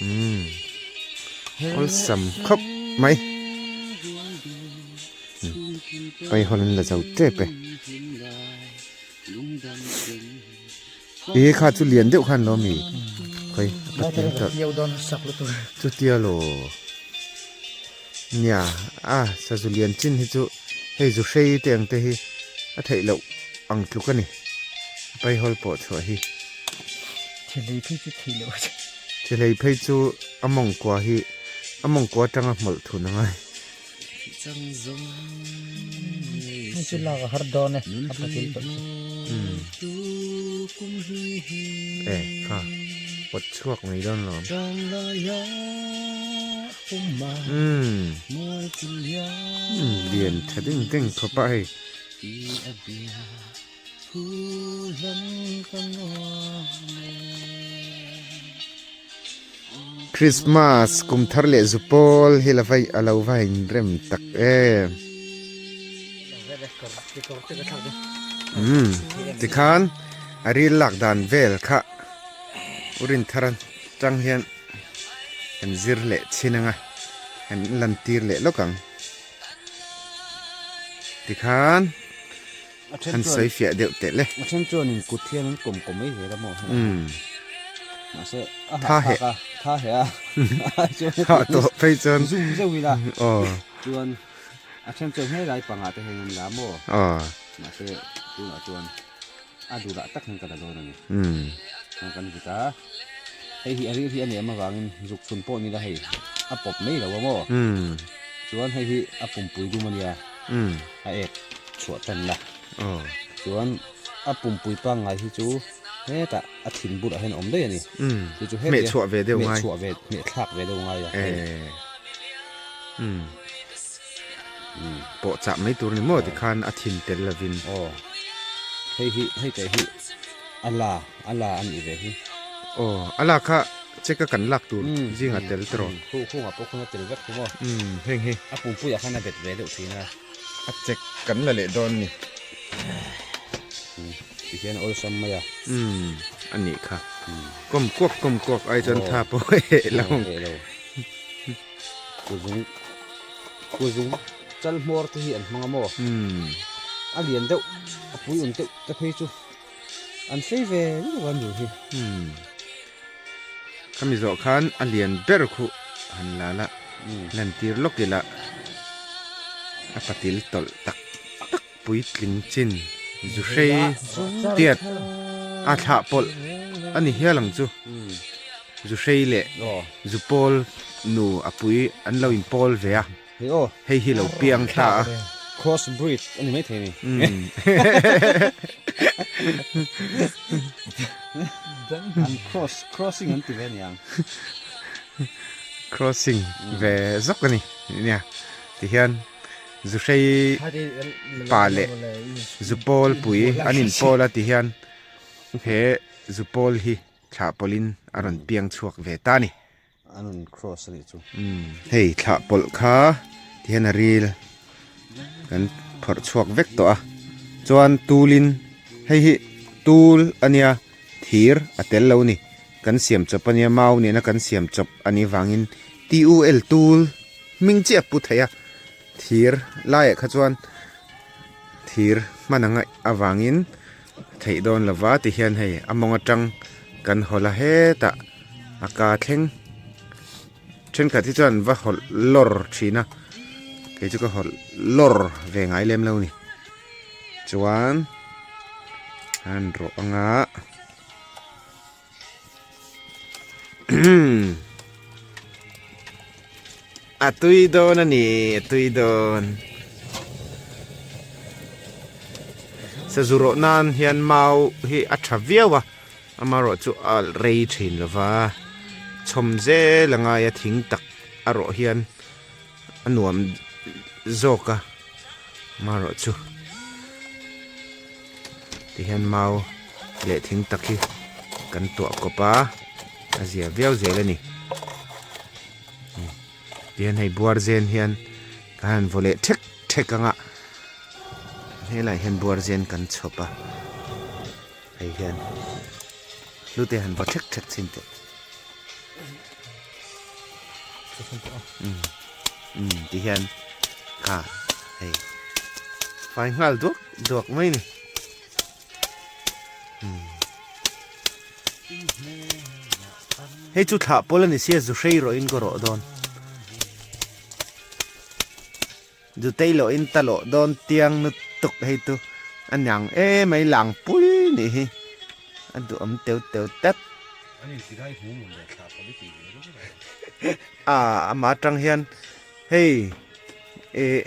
Umm. Awlsam khawp mai. Paihawl an la zo tep e. E kha chu lian deuh khan lo mi. Khoi a patling tawh. Chutia law. Nia a sazu lian chin hi chu hei zu hrei te ang te hi a theih loh ang tluk a ni. Paihawl pawh chhuah hi. Thilei phei chu theih loh a ni. Thilei phei chu a mawngkua hi a mawngkua atanga hmawlh thun a ngai. Hei chu lak a har dawn e a patil tawh chu. E kha pawt chhuak mai dawn lawm. Umm lian tha ding ding khawp a hei. Christmas kum thar leh zu pawl hi la vai a lo va inrem tak em. Umm tikhan a ril lak dan vel kha u Rinthar atang hian kan zir leh chhin anga kan lantir leh lawk ang. Tikhan han sawi fiah deuh teh le. A then chuan in kut hian an kawm kawm mai zel a maw. Umm. Mahse a hah thlak a, tha heh a. Hah tawh phei chuan. Zum zeuh ila. Aw. Chuan a then chuan helai pangah te hian an la maw. Aw. Mahse tunah chuan a duhlah tak hian ka la dawn a ni. Umm. Kan vit a. Hei hi a ril hi a nem avangin zuk chhun pawh ni la hei a pawp mai lo a maw? Chuan hei hi a pumpui dum a nia a ek chhuah tan la. Chuan a pumpui pangngai hi chu hetah a thin bulah hian a awm daih a ni. Chu chu hmeh chhuah ve deuh ngai. Hmeh chhuah ve hmeh thlak ve deuh ngai a hei. Pawh chah mai tur ni maw tikhan a thin tel lovin. Aw hei hi hei teh hi a la. A la a nih ve hi. Aw, a la kha check a kan lak tur zinga tel tawh. Khu khungah pawh khawn a tel vek thung aw. Umm, heng hi. A pumpuiah khan a bet ve deuh thin a. A check kan la leh dawn ni. Umm, ti hian a awlsam mai a. Umm, a nih kha. Kawm kuak kawm kuak ai chuan tha pawh a heh lo. Heh lo. Kuzung, kuzung chal hmawr te hi an hmang a maw? Umm. A lian deuh, a pui un deuh te phei chu. An sei ve lutuk a nih hi. Umm. Khami zawh khan a lian ber khuh han la la lantir lawk ila a patil tawlh tak tak puitling chin zu hrei tiat a thlah pawlh a ni hial ang chu. Zu hrei leh zu pawl nu a pui an lo inpawl ve a. Hei aw. Hei hi lo piang ta a. Cross breed a ni maithei a ni. An cross, crossing an ti ve aniang. Crossing ve zawk a ni nia. Tihian Zuhrei pa leh Zupawl pui an inpawl a tihian he Zupawl hi thlah pawlhin a rawn piang chhuak ve ta a ni. An rawn cross a nih chu. Hei thlah pawlh kha ti hian a ril kan phawrh chhuak vek tawh a chuan tulin hei hi tul a nia thir a tel lo ni kan siam chawp a nia mau nena kan siam chawp a nih vangin tul tul hming chiah a pu thei a thir laiah kha chuan thir hman a ngaih avangin theih dawn lova ti hian hei a mawng atang kan hawlh a hetah a ka thleng thenkhat hi chuan va hawlh lawr thin a kei chu ka hawlh lawr ve ngai lem lo ni chuan an rawh anga A tui dawn a ni, a tui dawn. Sazu rawh nan hian mau hi a tha viau a, amaherawh chu a rei thin lo va, chhawm zel a ngai a thing tak a rawh hian a nuam zawk a, amaherawh chu tihian mau leh thing tak hi kan tuah kawp a, a zia viau zel a ni. Tihian hei buar zen hian ka han vaw leh thek thek ang a helaiah hian buar zen kan chhawp a hei hian hlute han vaw thek thek chin teh. Umm umm ti hian kha hei fai nghal duak duak mai a ni umm hei chu thlah pawl a ni sia zu hrei rawh in ka rawh dawn zu tei loh in ta loh dawn tiang nu tuk hei chu a niang em mai lang pui nih hi a duhawm teu teu tlat. A amah atang hian hei ih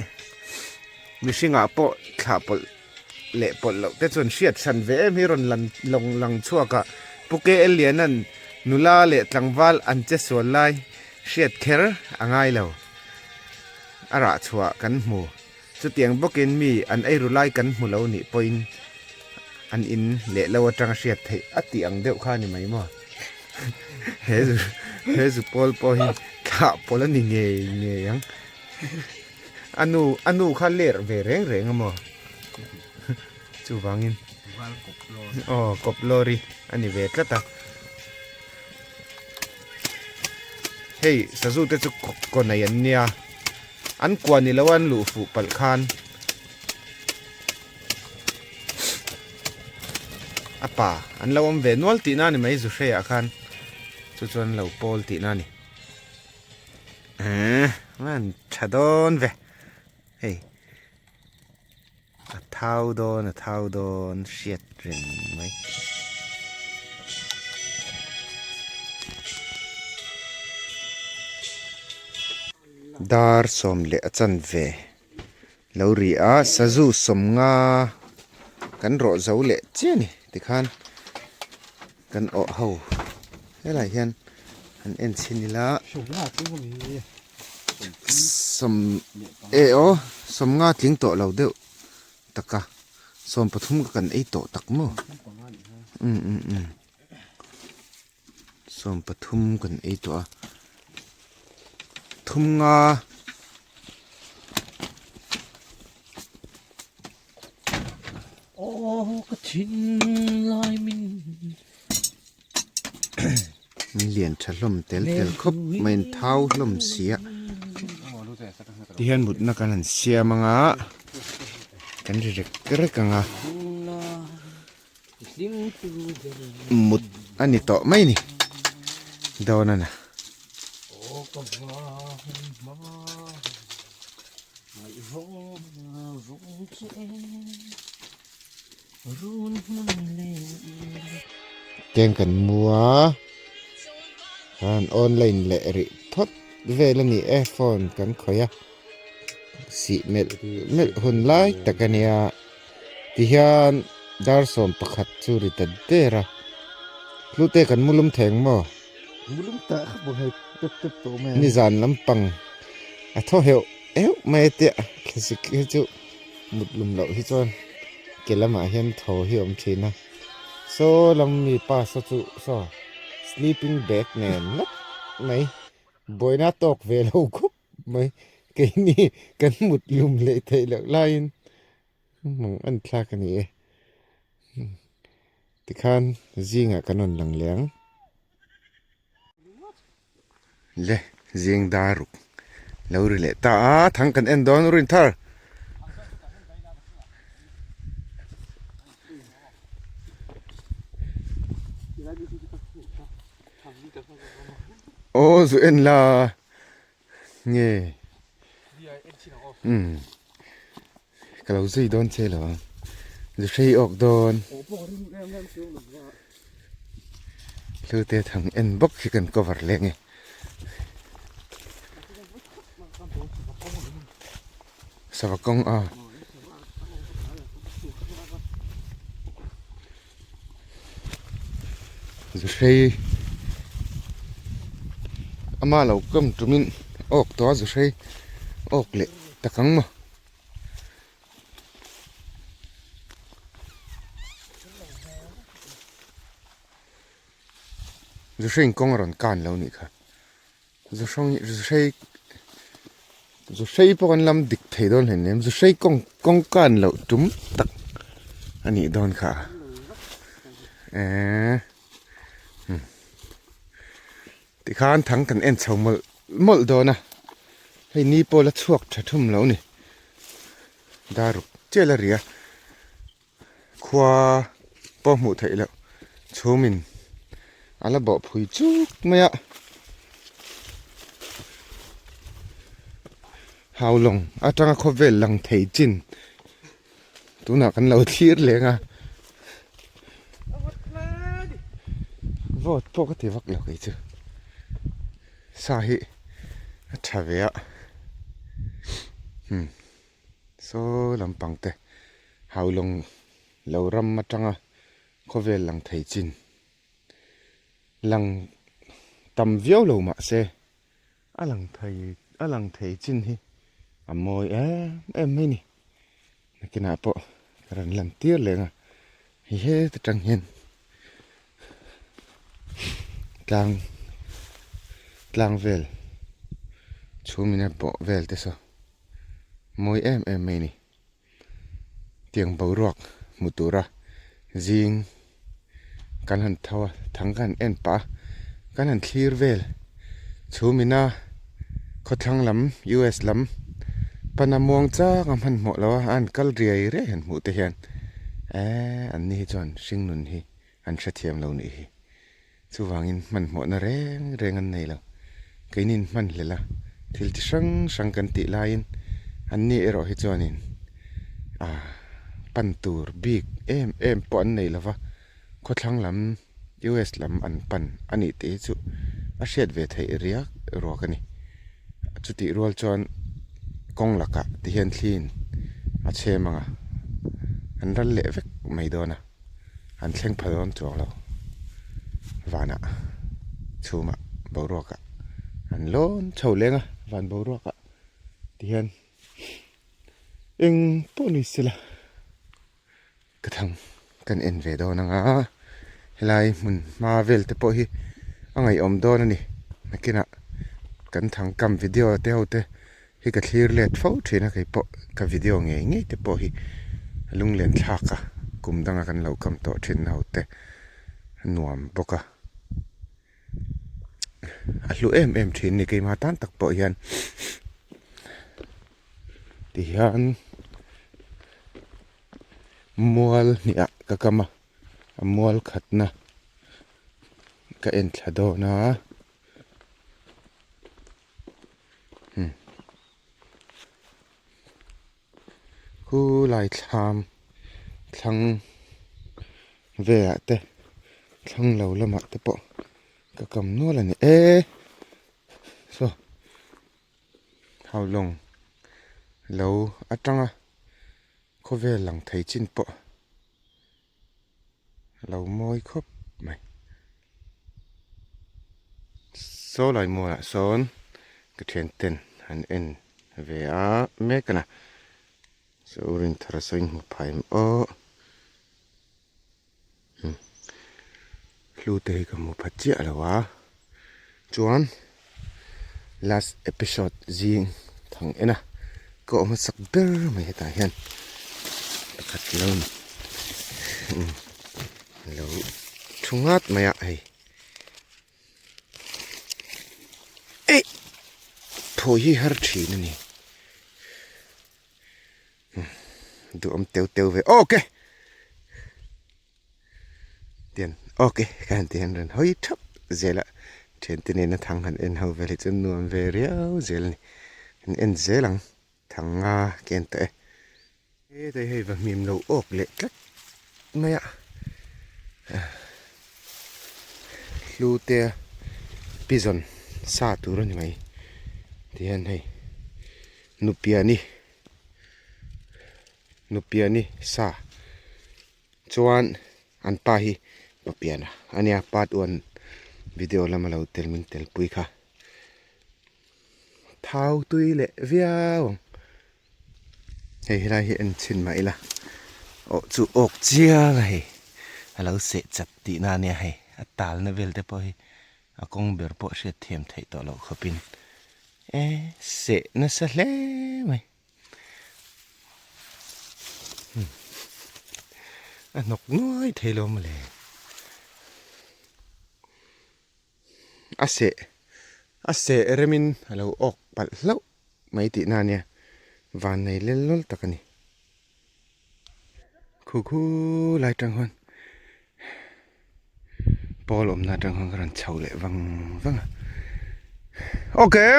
mihringah pawh thlah pawlh leh pawlh loh te chuan hriat hran ve em hi rawn lan lawng lang chhuak a Pu KL Liana'n nula leh tlangval an che sual lai hriat kher a ngai lo a rah chhuah kan hmu chutiang bawkin mi an eiru lai kan hmu lo nih pawhin an in leh lo atanga hriat theih a tih ang deuh kha a ni mai maw he zu he zu pawl pawh hi thlah pawlh a ni ngei ngei ang a nu a nu kha ler ve reng reng a maw chuvangin aw kawp lawri a ni ve tlat a hei sazu te chu kaw nei an nia an kua ni lo a an luh fuh palh khan. A pa an lo awm ve nual tihna a ni mai zu hreiah khan chu chuan lo pawl tihna a ni eehh an tha dawn ve hei a thau dawn a thau dawn hriat reng mai. Dar sawm leh a chanve. Lo ri a, sazu sawmnga kan rawh zo leh chiah a ni tikhan kan awh ho helaiah hian han en chhin ila sawm e aw sawmnga tling tawh lo deuh taka sawm pathum ka kan ei tawh tak maw um um um sawm pathum kan ei tawh a thum nga Min lian tha hlawm tel tel khawp mai in thau hlawm si a tihian mutna kan han siam anga kan ri rek rek anga. Mut a ni tawh mai ni dawn a na. Teng kan mu a khan online leh rih phawt vel a ni e phone kan khawih a sih melh melh hun lai tak a nia. Tihian dar 11 chu ri ta der a, hlute kan mu lum thei ang maw? Mu lum tak kha pawh hei tep tep tawh mai a. Nizan lampang a thaw heuh heuh mai a tia, thlasik hi chu mut lum loh hi chuan ke lamah hian thaw hi a awm thin a. Saw lam mi pa saw chu saw sleeping bag nen ngawt mai buaina tawk ve lo khawp mai keini kan mut lum leh theih loh laiin. Hmang an thlak a ni e tikhan zingah kan rawn lang leh ang le zing dar ruk lo ri leh ta a thang kan en dawn rin thar. Aw zu en la. Nge umm ka lo zui dawn che lo ang zu hrei awk dawn hlute thang en bawk hi kan cover leh nge sava kawng a zu hrei ama lo kam tumin awk tawh a zu hrei awk leh tak ang maw. Zu hrei in kawng a rawn kan lo nih kha. Zu hrang zu hrei zu hrei pawh kan lam dik thei dawn hleinem nem zu hrei kawng kawng kan loh tum tak a nih dawn kha eehh tikhan thang kan en chho mawlh. mawlh dawn a, hei ni pawh la chhuak tha thum lo ni. Daruk chiah la ri a, khua pawh hmuh theih loh chhumin a la bawh phui chuk mai a. Haulawng atanga khawvel lang thei chin tunah kan lo thlir leng a vote pawh ka ti vak lo kei chu sa hi a tha ve a hmm saw lampang te haulawng lo ram atanga khawvel lang thei chin lang tam viau lo mahse. A lang thei a lang thei chin hi a mawi em em mai ni. Nakinah pawh ka rawn lan tir leh ang a, hei heta tang hian tlang tlang vel chhum in a bawh vel te saw mawi em em mai ni. Tiang boruak hmu tura zing kan han tho a, thang kan han en pah a, kan han thlir vel chhumina khawthlang lam US lam pana muang chang a hmanhmawh lo a, a han kal riai riai han hmuh te hian eee an ni hi chuan hringnun hi an hrethiam lo nih hi. Chuvangin hmanhmawhna reng reng an nei lo. Keinin hmanhlel a, thil chi hrang hrang kan tih laiin anni erawh hi chuanin ah pan tur bik em em pawh an nei lova, khawthlang lam US lam an pan a nih tih hi chu a hriat ve theih riak ruak a ni. Chutih rual chuan kawng lakah ti hian thliin a chhem ang a, an ral leh vek mai dawn a. An thleng pha dawn chuang lo. Vanah chhumah boruakah an lawn chho leng a, van boruakah tihian eng pawh ni sela ka thang kan en ve dawn ang a, helai hmun hma vel te pawh hi a ngaihawm dawn a ni. Nakinah kan thang kam video te ho te hi ka thlir let fo thin a kei pawh ka video ngei ngei te pawh hi lunglen thlak a kum danga kan lo kam tawh thin ho te a nuam bawk a a hlu em em thin a ni keimah tan tak pawh hian tihian mual hnih ah ka kam a a mual khatna ka en thla dawn a. Khu lai thlam thlang velah te thlang lo lamah te pawh ka kam nual a ni e saw haulawng lo atanga khawvel lang thei chin pawh. A lo mawi khawp mai. Saw lai mualah sawn ka thian ten an en ve a mek a na. Saw rin thar a sawi hmu phai em aw. Hlu te hi ka hmu pha chiah lo a. Chuan last episode zing thang en a ka awm hmasak ber mai hetah hian pakhat lo lo thu ngat mai a hei eih thaw hi har thin a ni duhawm teu teu ve okay. Tian ok ka han ti hian rawn hawi thap zel a thiante nena thang han en ho vel hi chu nuam ve riau zel a ni an en zel ang thang nga ka en tawh e hetlai hei va hmim lo awk leh tlat mai a hlu te pizawn sa tur a ni mai tihian hei nupiani nupiani sa. Chuan an pa hi Papiana a nia part one video lama lo tel min tel pui kha thau tui leh viau ang hei helai hi en chhin mah ila awh chu awk chiang a hei a lo seh chat tih na ania hei a tal na vel te pawh hi a kawng ber pawh hriat thiam theih tawh loh khawpin e seh nasa hle mai. A hnawk nuai thei lo mawle. A seh. A seh remin a lo awk palh hlauh mai tihna a nia, van nei lel lawl tak a ni. Khu khu lai tang huan pawl awmna atang huan ka rawn chho leh vang vang a. Okay.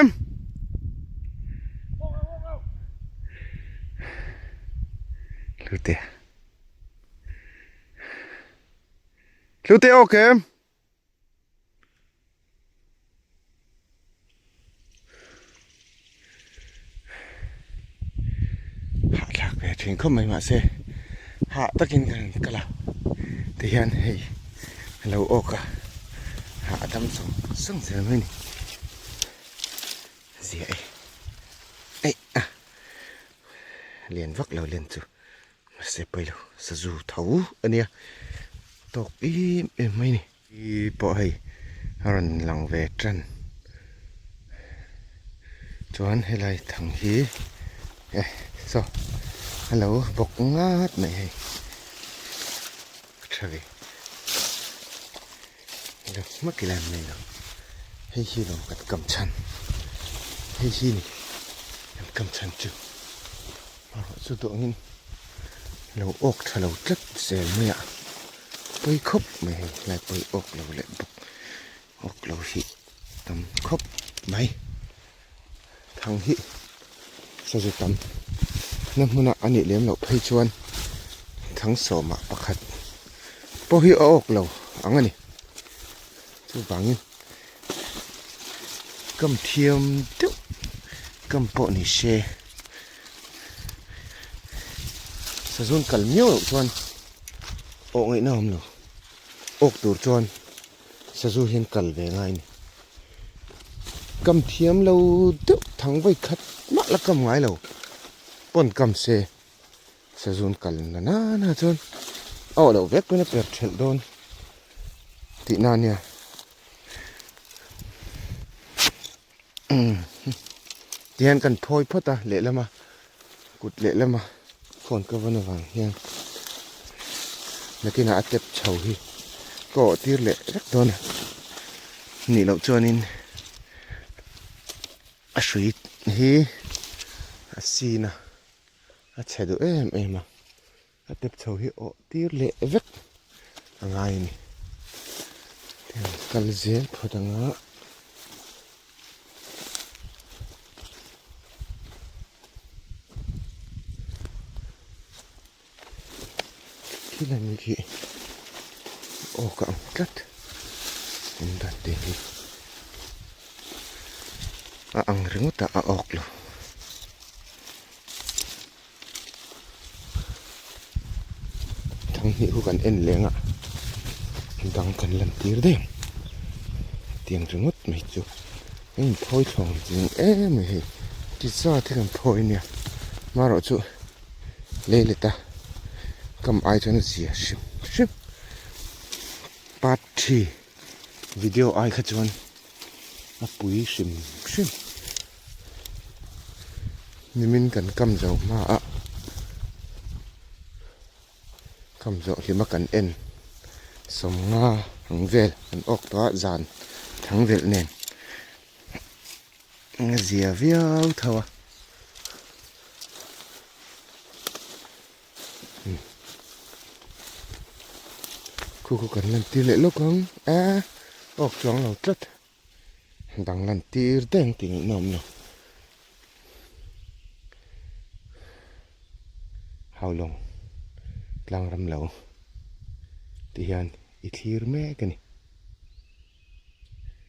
Hlute. Hlute okay. Hahthlak ve thin khawp mai mahse hah takin ka rawn kal a tihian hei a lo awk a hah a dam sawng sawng zel mai a ni zia e eih a lian vak lo len chu. Mahse pawilo sazu tho a nia tawk em em mai a ni. Hi pawh hei a rawn lang ve tan chuan helai thang hi e saw a lo bawk ngat mai hei a tha ve lo hmak ila an nei lo hei hi lawm kan kam chhan hei hi ni kan kam chhan chu. Erawh chu duangin lo awk tha lo tlat zel mai a, pawi khawp mai hei helai pawi awk lo leh bawk awk lo hi tam khawp mai thang hi sazu tam na hmuna a nih lem loh phei chuan thang sawmah pakhat pawh hi a awk lo ang a ni chuvangin kam thiam deuh kam pawh ni se. Sazun kal miau loh chuan awh ngaihna a awm lo. Awk tur chuan sazu hian kal ve ngai a ni. Kam thiam lo deuh thang vawi khat mah la kam ngai lo pawn kam se sazun kal na nana chuan a awh loh vek pawn a per thelh dawn tihna a nia. Tihian kan phawi phawt a lehlama kut lehlama phone ka vawn avang hian nakinah a tep chho hi ka awh tir leh vek dawn a nih loh chuanin a hrui hi a sin a a chhe duh em em a a tep chho hi awh tir leh vek a ngai a ni kal zel phawt ang a. Thil a ni khi aw ka ang tlat awm dan te hi a ang ringawt a a awk lo. Thanghnih khu kan en leng a dang kan lan tir daih ang tiang ringawt mai chu a inphawi thlawng zing em mai hei ti zat hi kan phawi ania marawh chu lei let a kam ai chuan a zia hrim hrim part three video ai kha chuan a pui hrim hrim. Nimin kan kam zo hma a, kam zawh hlima kan en sawmnga ang vel kan awk tawh a zan thang velh nen a zia viau tho a. Khu khu kan lan tir leh lawk ang a awk chuang lo tlat. Dang lan tir deng tih ngaihna awm lo. Haulawng tlang ram lo ti hian i thlir mek a ni.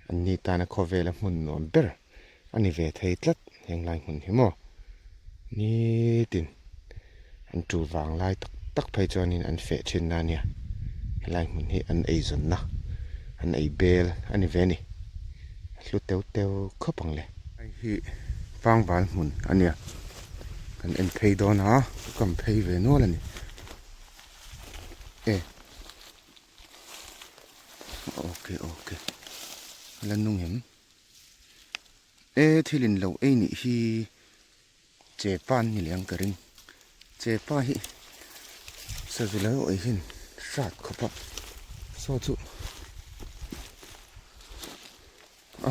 An ni tana khawvela hmun nuam ber a ni ve thei tlat heng lai hmun hi maw. Nitin an tul vang lai tak tak phei chuanin an feh thin na nia helai hmun hi an eizawnna an ei bel a ni ve a ni a hlu teu teu khawp ang le. Hei hi Fangval hmun a nia kan en phei dawn a ka kam phei ve nual a ni e okay okay a la nung em. E thil in lo ei nih hi chepa an ni leh ang ka ring chepa hi sazu lo ei hian hrat khawp a saw chu a.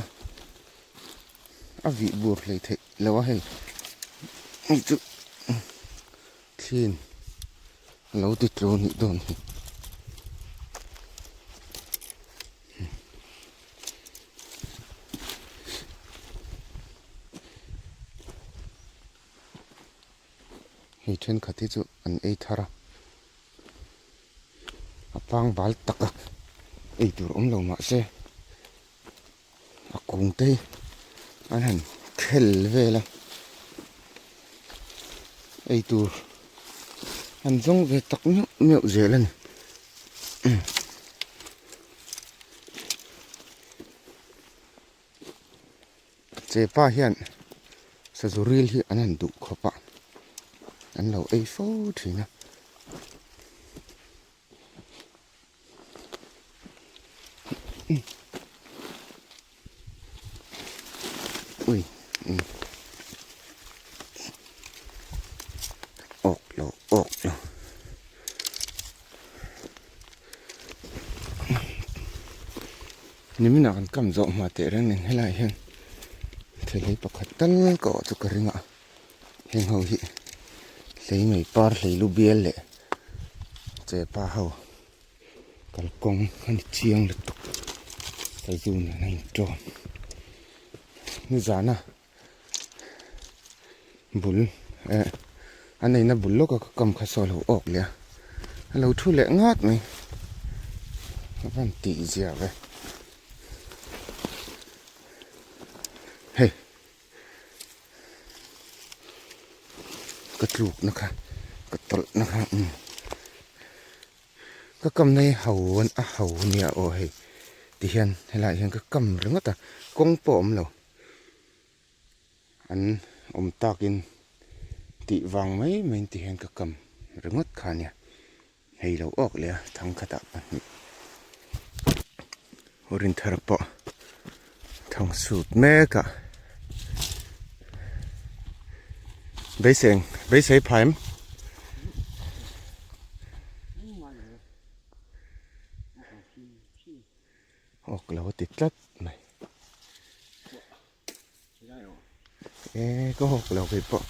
A vih bur hlei theih lo a hei. Hei chu thliin a lo ti tlu a nih dawn hi. Hei thenkhat hi chu an ei thar a, a pangbal tak a ei tur awm lo mah se a kung te hi an han khel vel a ei tur an zawng ve tak meuh meuh zel a ni. Chepa hian sazu ril hi an han duh khawp a, an lo ei fo thin a. Ui um awk lo awk lo. Niminah kan kam zawh hma teh reng nen helaiah hian thelei pakhat tal ka awh chu ka ring a heng ho hi hlei mai par hlei lu bial leh chepa ho kalkawng a ni chiang lutuk sazu nen a inṭawm nizana bul eh a neihna bul lawka ka kam kha saw a lo awk leh a a lo thu leh ngat mai a van tih zia ve hei ka tluk na kha ka tawlh na kha umm ka kam na hi ho a ho nia aw hei tihian helaiah hian ka kam ringawt a kawng pawh a awm lo. An awm takin tih vang mai mai in ti hian ka kam ringawt kha ania. Hei lo awk leh a thangkhatah pahnih Rinthar pawh thang sut mek a. Beiseng beisei phai em? Awk lo a ti tlat mai. E ka hawk lo kei pawh.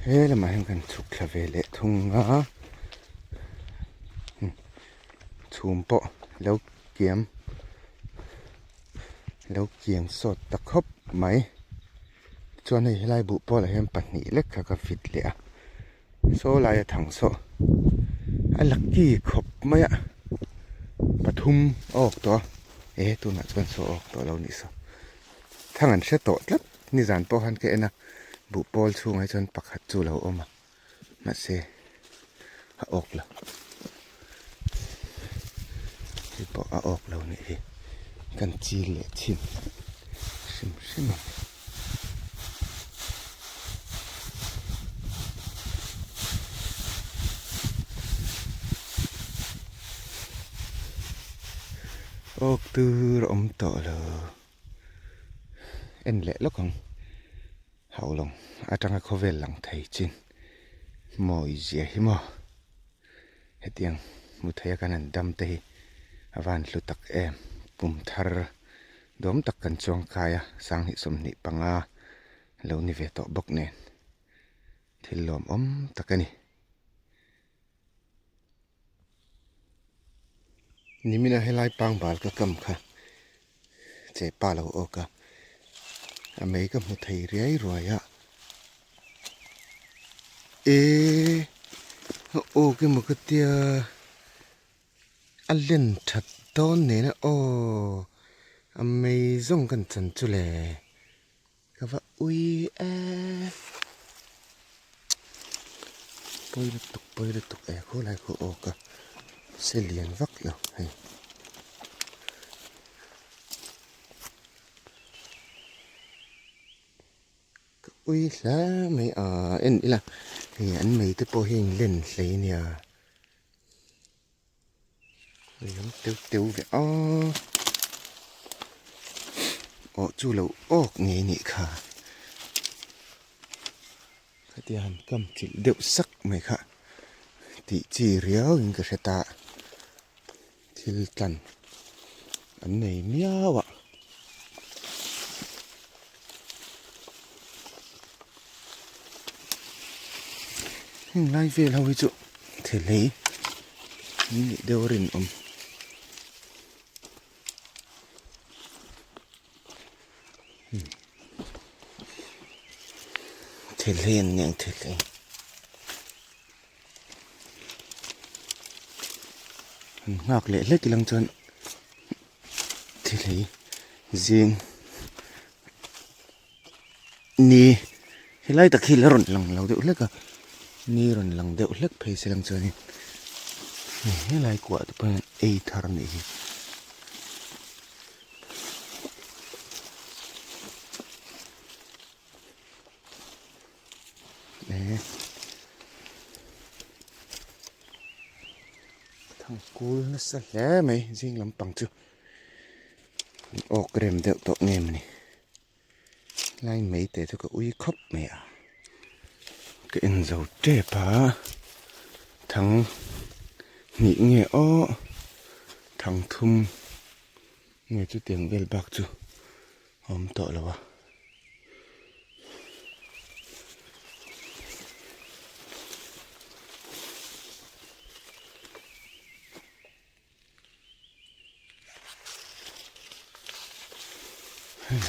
He lamah hian kan chhuk thla ve leh thung a. Chhum pawh lo kiam lo kiam sawt ta khawp mai. Chuan hei helai buh pawlah hian pahnih lek kha ka fit leh a. Saw laia thang saw a lucky khawp mai a pathum a awk tawh a e tunah chuan saw a awk tawh lo nih saw thang an hre tawh tlat nizan pawh khan ka en a buh pawl chhungah hi chuan pakhat chu a lo awm a mahse a awk lo hei pawh a awk lo nih hi kan chil leh chhin hrim hrim ang. Awk tur a awm tawh lo en leh lawk ang haulawng atanga khawvel lang thei chin mawi zia hi maw hetiang hmu thei a kan han dam te hi a van hlu tak em kum thar Dawm tak kan chuang kai a, sanghnih 25 lo ni ve tawh bawk nen thil lawmawm tak a ni. Nimina helai pangbal ka kam kha che pa lo awk a, a mei ka hmu thei riai ruai a, e awk emaw ka tia. A len that dawn nen a aw a mei zawng kan chan chu le ka va ui e pawi lutuk pawi lutuk e khawlai khaw awk a se lian vak lo hei. Ka ui hle mai a en ila hei an mei te pawh hi a inlen hle ania. Lam teuh teuh ve a aw chu lo awk ngei nih kha khatia han kam chilh deuh sak mai kha tih chi riau in ka hre ta. Thil tlan an nei miau a. Heng lai vel ho hi chu thelei an nih deuh a rinawm. Thelei an nih ang thelei. An nghak leh hlek ilang chuan thilei zing ni helai tak hi la rawn lang lo deuh hlek a ni rawn lang deuh hlek phei se lang chuanin helai kuah te pawh hian ei thar a nih hi. Thang kul nasa hle mai zing lampang chu an awk rem deuh tawh nge mawni lai mai te chu ka ui khawp mai a ka en zo tep a thang hnih nge aw thang thum nge chutiang vel bak chu a awm tawh lo a.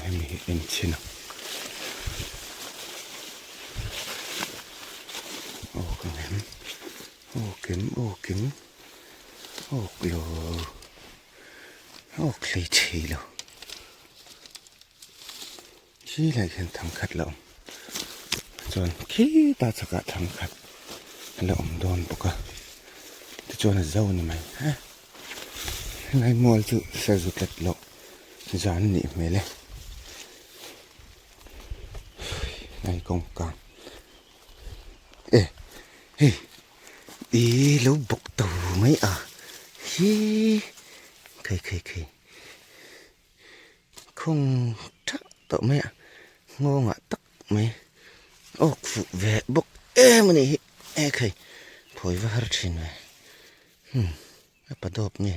Hemi hi en chhin ang. Aw ka ngem. Aw kim aw kim. Aw lo. Aw hlei thei lo. Khi lai khian thang khat la awm chuan khitah chhakah thang khat la awm dawn bawk a tichuan a zo ni mai he helai mual chu sazu tlat loh zan a nih hmel e helai kawngka e hei ih lo bawk to mai a hi khai khai khai. Khawng thak tawh mai a nghawngah tak mai awk fuh ve bawk em a nih hi e khai phawi va har thin ve hmm a pa dawp nge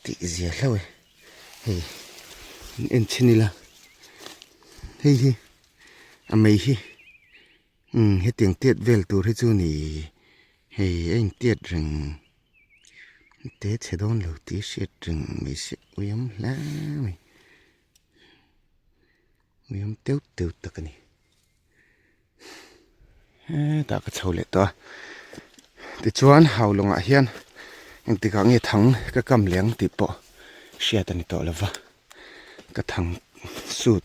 tih zia hlauh e hei an en chhin ila hei hi a mei hi umm hetiang tiat vel tur hi chu ni hei a intiat reng. Te chhe dawn lo tih hriat reng mai se uiam hle mai uiam teuh teuh tak a ni hetah ka chho leh tawh a tichuan haulawngah hian engtikah nge thang ka kam leh ang tih pawh hriat a ni tawh lo va ka thang sut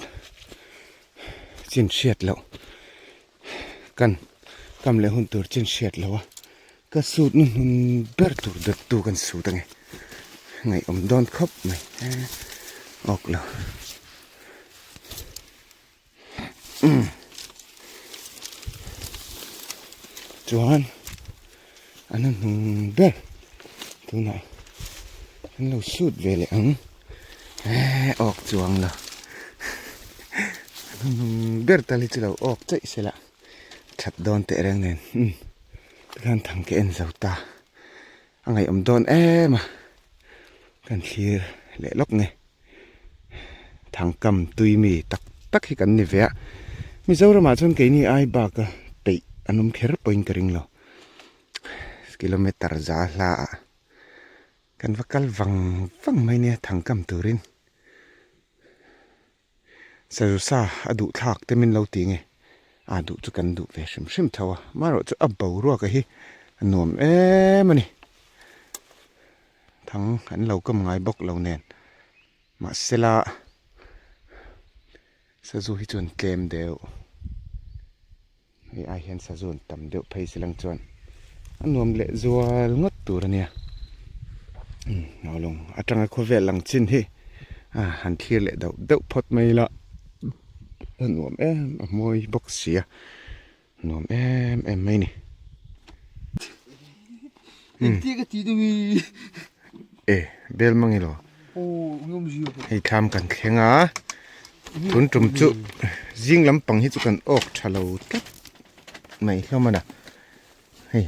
chin hriat loh. Kan kam leh hun tur chin hriat lo a, ka suit na hnun ber tur dawt tu kan suit ange ngaihawm dawn khawp mai awk lo chuan an hnung ber tunah an lo suit ve leh ang. Eee awk chuang lo hnung ber tal hi chu lo awk chaih se la that dawn teh reng nen umm tikhan thang ka en zo ta a ngaihawm dawn em a kan thlir leh lawk nge thangkam tui mi tak tak hi kan ni ve a Mizoramah chuan keini ai bak a peih an awm kher pawhin ka ring lo kilometer za hla ah. Kan va kal vang vang mai nia thangkam turin Sazusa a duh thlak te min lo ti nge a duh chu kan duh ve hrim hrim tho a amaherawh chu a boruak a hi a nuam em a ni thang an lo kam ngai bawk lo nen mahsela sazu hi chuan tlem deuh. Hei ai hian sazu an tam deuh phei si lang chuan a nuam leh zual ngawt tur a nia umm Haulawng atanga khawvel lang chin hi a han thlir leh deuh deuh phawt mai ila a nuam em a mawi bawk si a nuam em em mai a ni. E bel mang ilo hei thlam kan thleng a tun tum chu zing lampang hi chu kan awk tha lo tlat mai hlawm a na hei.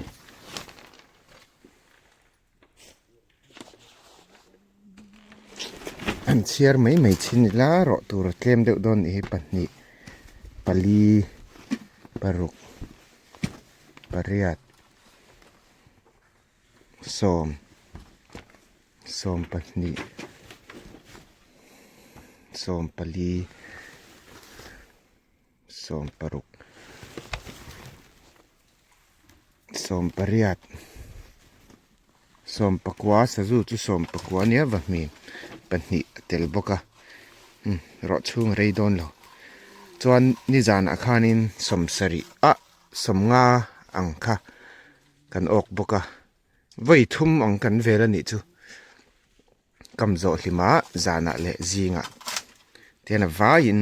Han chhiar mai mai chhin ila rawh tur a tlem deuh dawn nih hi pahnih pali paruk pariat sawm sawm pahnih sawm pali sawm paruk sawm pariat sawm pakua sazu chu sawm pakua ania va hmel pahnih a tel bawk a umm rawh chhung a rei dawn lo chuan nizanah khanin sawm sarih ah sawmnga ang kha kan awk bawk a vawi thum ang kan vel a nih chu kam zawh hlimah zanah leh zingah tihian a vaiin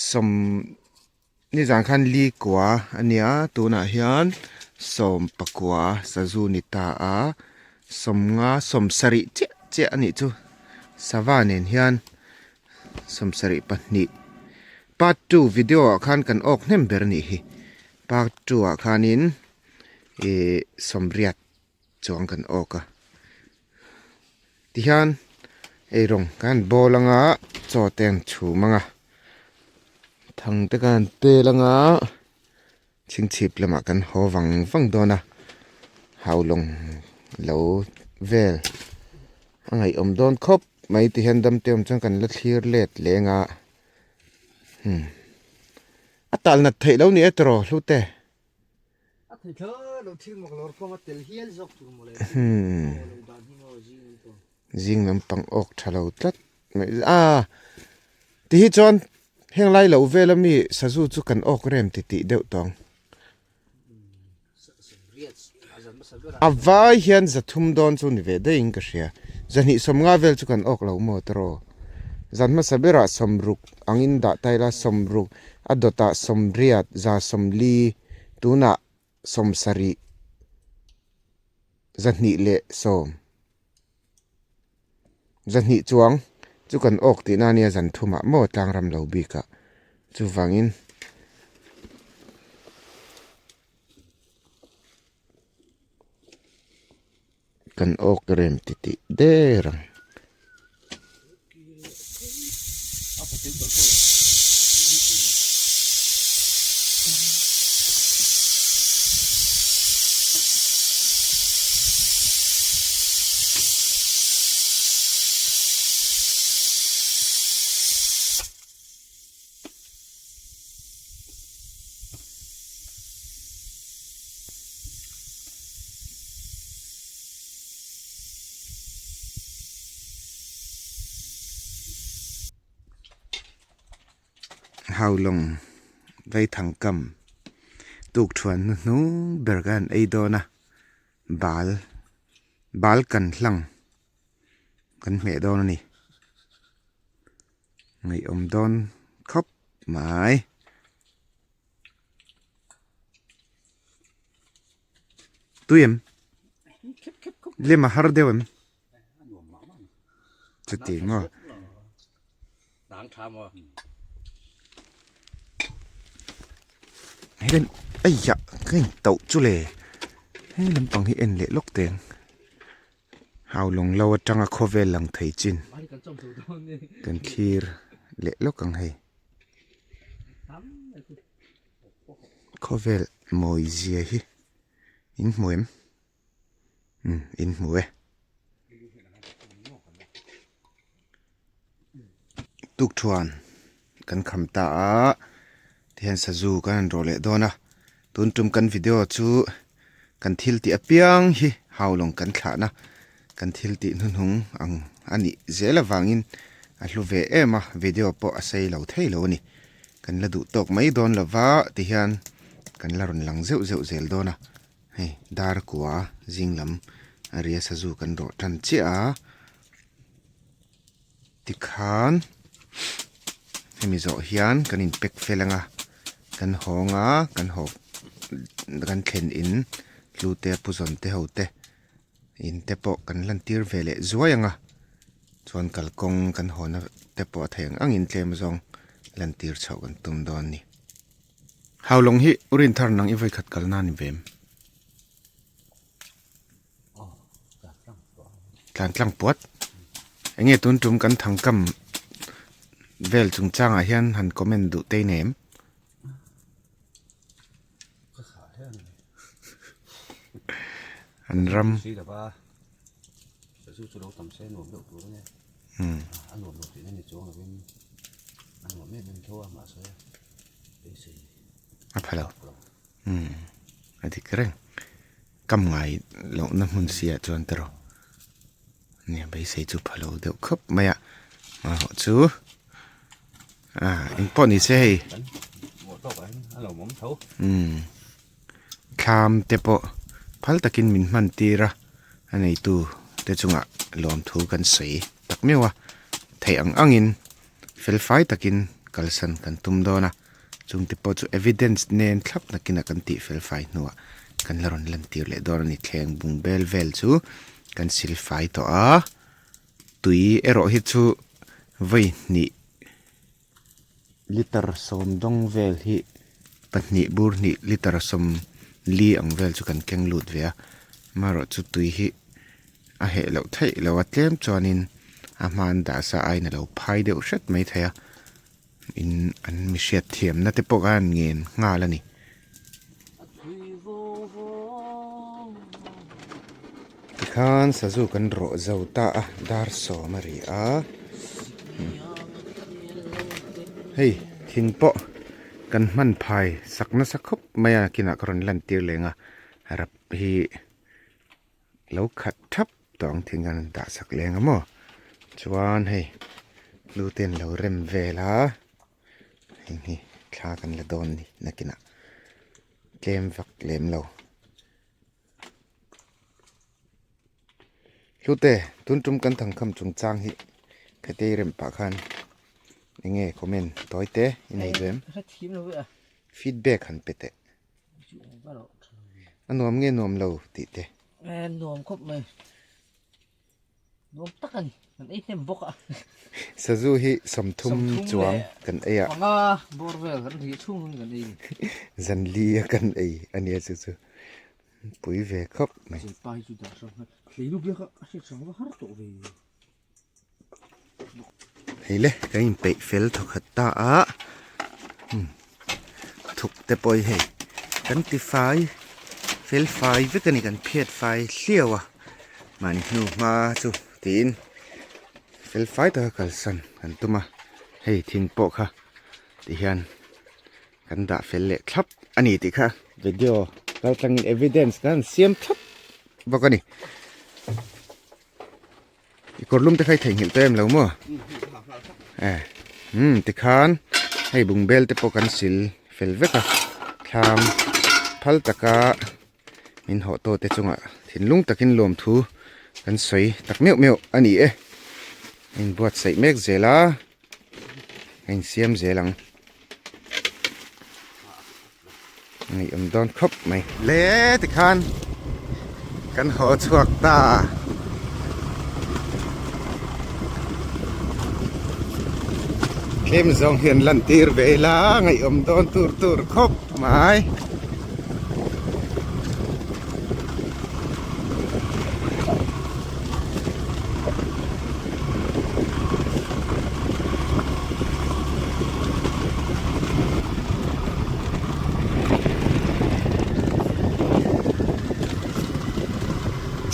sawm. Nizan khan li kua a nia tunah hian sawm pakua sazu ni ta a sawmnga sawm sarih chiah chiah a nih chu sava nen hian sawm sarih pahnih part two video ah khan kan awk hnem ber a nih hi part two ah khanin ih sawmriat chuang kan awk a tihian eirawng kan bawl anga chaw te an chhum anga thang te khan an pel anga chhingchhip lamah kan haw vang vang dawn a haulawng lo vel a ngaihawm dawn khawp mai tihian dam te awm chuan kan la thlir let leng a hmm a tal nat theih lo ni e tiraw hlute. Zing lampang awk tha lo tlat mai a ti hi chuan heng lai loh vel ami sazu chu kan awk rem ti tih deuh tawh ang a vai hian za thum dawn chu ni ve daih in ka hria zahnih sawmnga vel chu kan awk lo maw tawh zan hmasa berah sawmruk angin dah ta ila sawmruk a dawtah sawmriat za sawmli tunah sawmsarih zahnih leh sawm zahnih chuang chu kan awk tihna ania zan thumah maw tlang ram lo bikah chuvangin kan awk rem titih der ang. Haulawng Vaithang kam tukthuan hnuhnung ber kha an ei dawn a bal bal kan hlang kan hmeh dawn a ni. Ngaihawm dawn khawp mai. Tui em? Lem a har deuh em? Chuti maw? Hei aiah ka intauh chu le hei lampang hi en leh lawk teh ang. Haulawng lo atanga khawvel lang thei chin kan thlir leh lawk ang hei. Khawvel mawi zia hi in hmu em? Umm in hmu e. Tukthuan kan kham ta a tihian sazu kan han rawh leh dawn a tun tum kan video chu kan thil tih apiang hi haulawng kan thlahna kan thil tih hnuhnung ang a nih zel avangin a hlu ve em a video pawh a sei lo thei lo a ni kan la duh tawk mai dawn lova tihian kan la rawn lang zeuh zeuh zel dawn a. Hei dar kua zing lam a ria sazu kan rawh tan chiah a tikhan hemi zawh hian kan in pack fel anga kan hawng a kan haw kan thlen in hlu te puzawn te ho te in te pawh kan lan tir ve leh zuai anga chuan kalkawng kan haw na te pawh a theih ang angin tlem zawng lan tir chhoh kan tum dawn a ni. Haulawng hi u Rinthar nang i vawikhat kalna a ni ve em? Tlan tlang puat. Enge tun tum kan thangkam vel chungchangah hian han comment duh tei nem. An ram. A pha lo. A dik reng. Kam ngai lohna hmun siah chuan te rawh. Nia beisei chu pha lo deuh khawp mai a amaherawh chu ah engpawh ni se hei umm thlam te pawh phal takin min hman tir a a neitu te chungah lawmthu kan sawi tak meuh a theih ang angin fel fai takin kalsan kan tum dawn a. Chungte pawh chu evidence nen thlap nakinah kan tih fel fai hnuah kan la rawn lantir leh dawn a ni. Thleng bung bel vel chu kan sil fai tawh a, tui erawh hi chu vawi hnih liter sawm dawng vel hi pahnih bur hnih liter sawm li ang vel chu kan keng lut ve a, amaherawh chu tui hi a heh loh theih loh a tlem chuanin a hma an dah sa aiin a lo phai deuh hret mai thei a. In an mi hriat thiamna te pawh kha an ngen nghal a ni. Tikhan sazu kan rawh zo ta a dar sawm a ri a hei thing pawh kan hman phai sak nasa khawp mai a kinah ka rawn lan tir leng a rap hi lo khat thap tawh ang thing khan an dah sak leng a maw chuan hei lu te an lo rem vel a heng hi thla kan la dawn a ni nakinah tlem vak lem lo hlute tun tum kan thangkham chungchang hi khatei rem pah khan eng nge comment tawi te i nei duh em feedback han pe teh. A nuam nge nuam lo tih te. Nuam khawp mai. Nuam tak a ni. Kan ei hnem bawk a. Sazu hi sawmthum chuang kan ei a. Panga bawr vel kan ri chhung in kan ei ni. Zanli a kan ei a nia chu chu. Pui ve khawp mai. Pai chu dah hrang kha. Hleinu biak a hriat hrang va har tawh ve. Hei le kan inpeih fel thawkhat ta a thuk te pawh hi hei kan ti fai fel fai vek a ni kan phiat fai hliau a mahni hnu hma chu tiin fel fai taka kalsan kan tum a hei thing pawh kha ti hian kan dah fel leh thlap a ni tih kha video kal tlangin evidence khan siam thlap bawk a ni. I kawr lum te kha i theihnghilh tawh em lo maw? Eh, umm tikhan hei bungbel te pawh kan sil fel vek a, thlam phal taka min hawh tawh te chungah thinlung takin lawmthu kan sawi tak meuh meuh a ni e. A inbuatsaih mek zel a, a insiam zel ang. Ngaihawm dawn khawp mai. Le tikhan kan haw chhuak ta. Tlem zawng hian lan tir ve ila ngaihawm dawn tur tur khawp mai.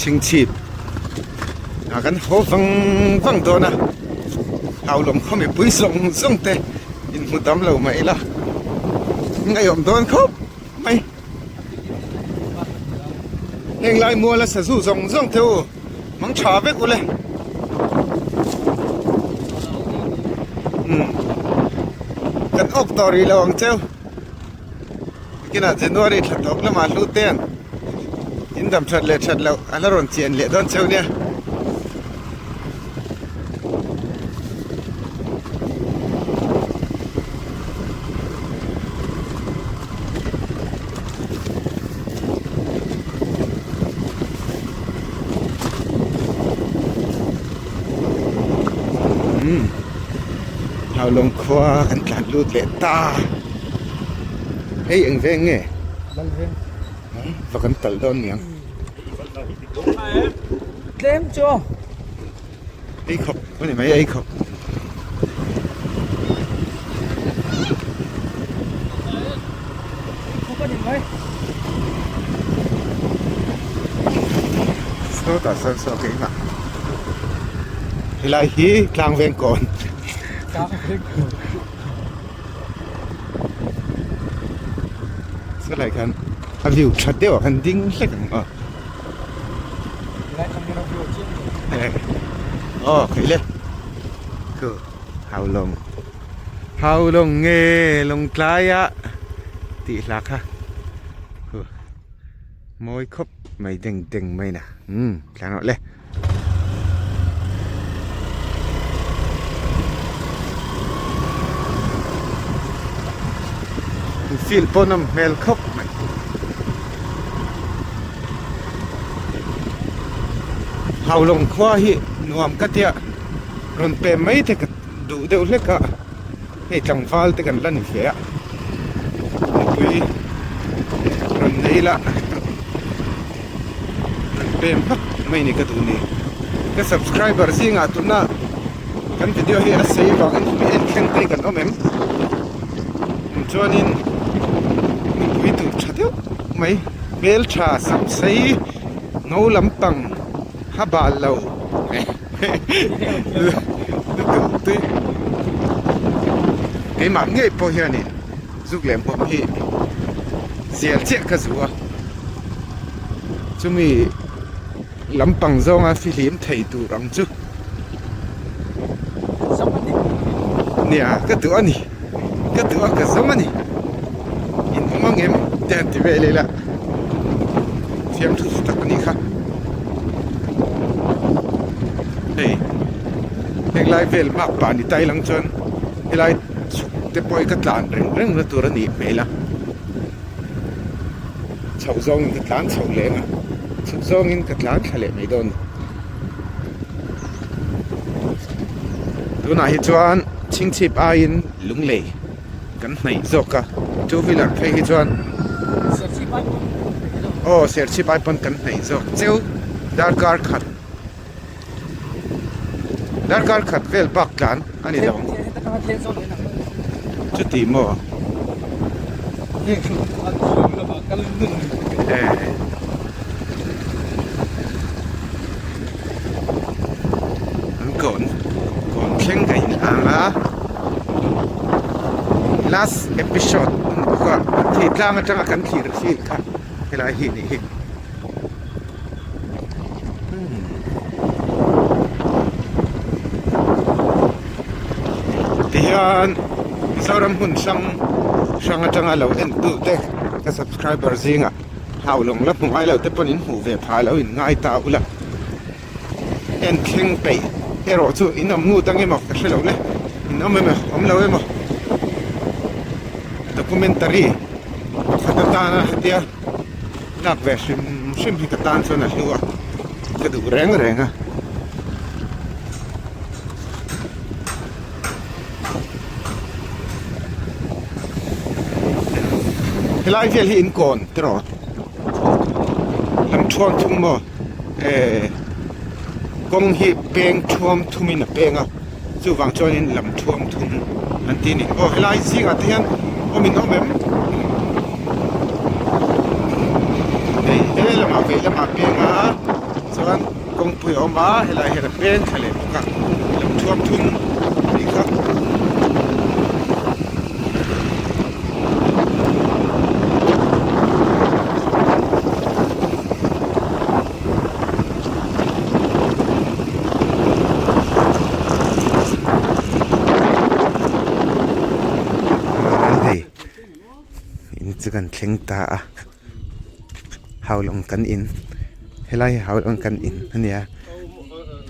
Chhingchhip ah kan haw vang vang dawn a haulawm khaw mipui zawng zawng te inhmu tam lo mah ila ngaihawm dawn khawp mai. Heng lai muala sazu zawng zawng te u mang tha vek ule umm kan awk tawh rih lo ang cheu kinah January thla tawp lamah hlu te an in dam that leh that loh a la rawn chian leh dawn cheu nia. Haulawng khua kan tlan lut leh ta hei eng veng nge va kan talh dawn niang tlem chu hei khawp. Ani mai ei khawp. Sawtah sawn saw keimah. Helai hi Tlangveng kawn. Sawlai khan a view tha deuh ah khan ding hlek ang aw. Aw khaih le khu Haulawng Haulawng nge Lawngtlai ah tih hla kha khu mawi khawp mai deng deng mai na umm tlan rawh le. Field pawh nawm hmel khawp mai. Haulawng khua hi nuam ka tia rawn pem mai te ka duh deuh hlek a hei tlangval te kan la ni ve a mipui rawn nei ila. An pem vak mai ni ka duh ni. Ka subscriber zingah tuna kan video hi a sei vangin mi en thleng te kan awm em? Chuanin mipui tur tha deuh mai hmeltha sam sei ngo lampang ha bal lo lutuk tui keimah ngei pawh hianin zuk leh hmuam hi zial chiah ka zu a. Chumi lampang zawnga fihlim thei tur ang chu nia ka duh a ni ka duh a ka zawng a ni in awm ang em te han ti vel ila thiam thu chu tak a nih kha hei henglai vel hmak pah ni ta ilang chuan helai chhuk te pawh hi ka tlan reng reng na tur a nih hmel a. Chhoh zawngin ka tlan chhoh leh ang a, chhuk zawngin ka tlan thla leh mai dawn a ni. Tunah hi chuan chhingchhip aiin lunglei kan hnaih zawk a, two wheeler phei hi chuan aw serchhip ai pawn kan hnaih zawk cheu darkar khat darkar khat vel bak tlan a ni lo chuti maw an kawn kawn thleng ka in ang a last episode a ni bawk a khi tlang atanga kan thlir feel kha helai hi a nih hi. Tihian Mizoram hmun hrang hrang atanga lo en tu te ka subscriber zingah haulawng la hmu ngai lo te pawn in hmuh ve phah lo in ngai ta ula en thleng peih erawh chu in awm ngut ang emaw ka hre lo le in awm emaw awm lo emaw documentary pakhat atana hetia. Lak ve hrim hrim hi ka tan chuan a hlu a, ka duh reng reng a. Helai vel hi in kawn tiraw lam thuam thum maw eh kawng hi peng thuam thumin a peng a chuvang chuanin lam thuam thum an ti a ni aw helai zingah te hian awm in awm em hei he lamah vei lamah peng a chuan kawngpui a awm a helai hian a peng thla leh bawk a lam thuam thum a nih kha. Hei in chu kan thleng ta a haulawng kan in helai hi haulawng kan in a nia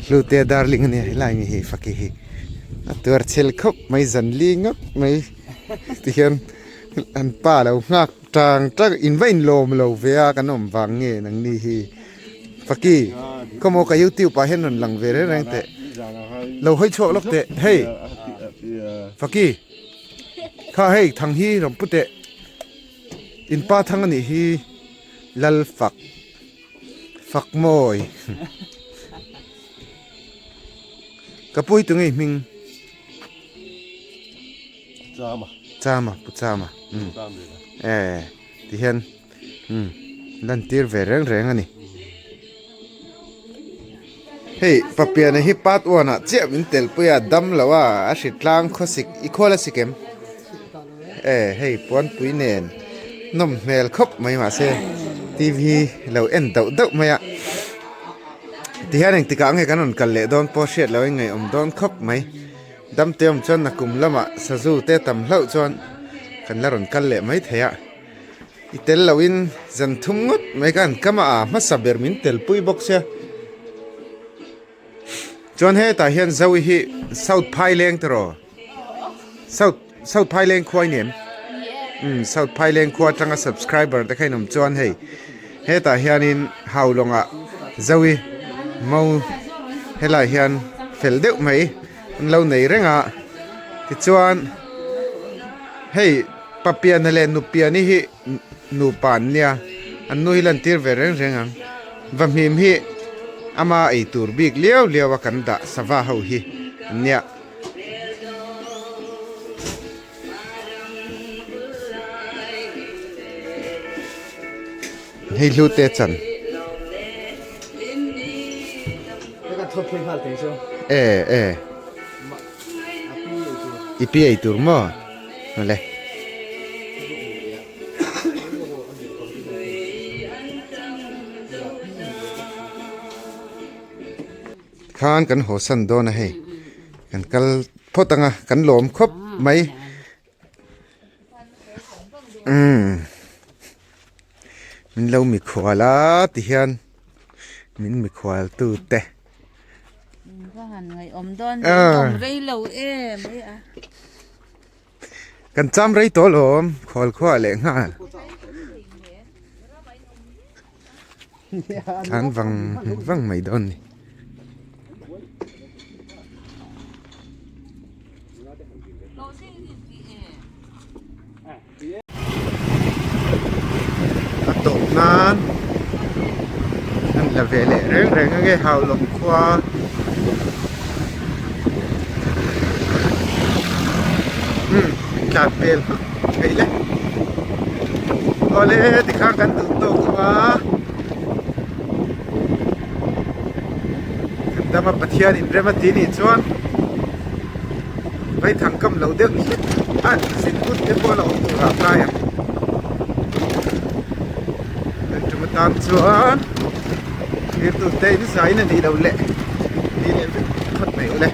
hlute darling a nia helai mi hi faki hi a tuar chhel khawp mai zan li ngawt mai tihian an pa lo nghak. Tang tak in va inlawm lo ve a kan awm vang nge nang ni hi Faki khawmaw ka youtube ah hian rawn lang ve reng reng teh lo hawi chhuak lawk teh hei Faki kha hei thang hi rawn pu teh in pa thang a nih hi lal fak fak mawi. Ka pui tu ngei hming. Chama. Chama pu Chama. Um. E ti hian um lan tir ve reng reng a ni. Hei Papiana hi part one ah chiah min tel pui a dam lo a a hri tlang khawsik i khual a sikem. E hei puanpui nen nawm hmel khawp mai mahse TV lo en dauh dauh mai a tihian engtikah nge kan rawn kal leh dawn pawh hriat loh a inngaiawm dawn khawp mai damte awm chuan nakum lamah sazu te tam hlauh chuan kan la rawn kal leh mai thei a i tel loin zan thum ngawt mai khan kam a hmasa ber min tel pui bawk sia. Chuan hetah hian Zoe hi South Phaileng tiraw? South South Phaileng khua i ni em? Umm South Phaileng khua atanga subscriber te kha in awm chuan hei hetah hianin Haulawngah Zoe mo helaiah hian fel deuh mai an lo nei reng a tichuan hei Papiana leh Nupiani hi Nupa an nia, an nu hi lantir ve reng reng ang. Vahmim hi ama ei tur bik liau liau a kan dah sava ho hi an nia. Hei hlu te chan. E e. I pi ei tur maw? Awle. Khan kan haw san dawn a hei. Kan kal phawt anga kan lawm khawp mai. Umm. Min lo mikhual a ti hian min mikhual tu te. Kan cham rei tawh alawm khawl khuah leh nghal. Thlan vang vang mai dawn ni. A tawp nan an la ve leh reng reng ange Haulawng khua umm tlan vel hmak theih le awle tikhan kan duh tawk a kan dama Pathian in rem a ti nih chuan. Vaithang kam lo deuh hlek a zin hun te pawh a la awm tur ah tlai ang. Kan tum atan chuan thirtu te in zai in a nih loh leh ni leh vek phawt mai ule.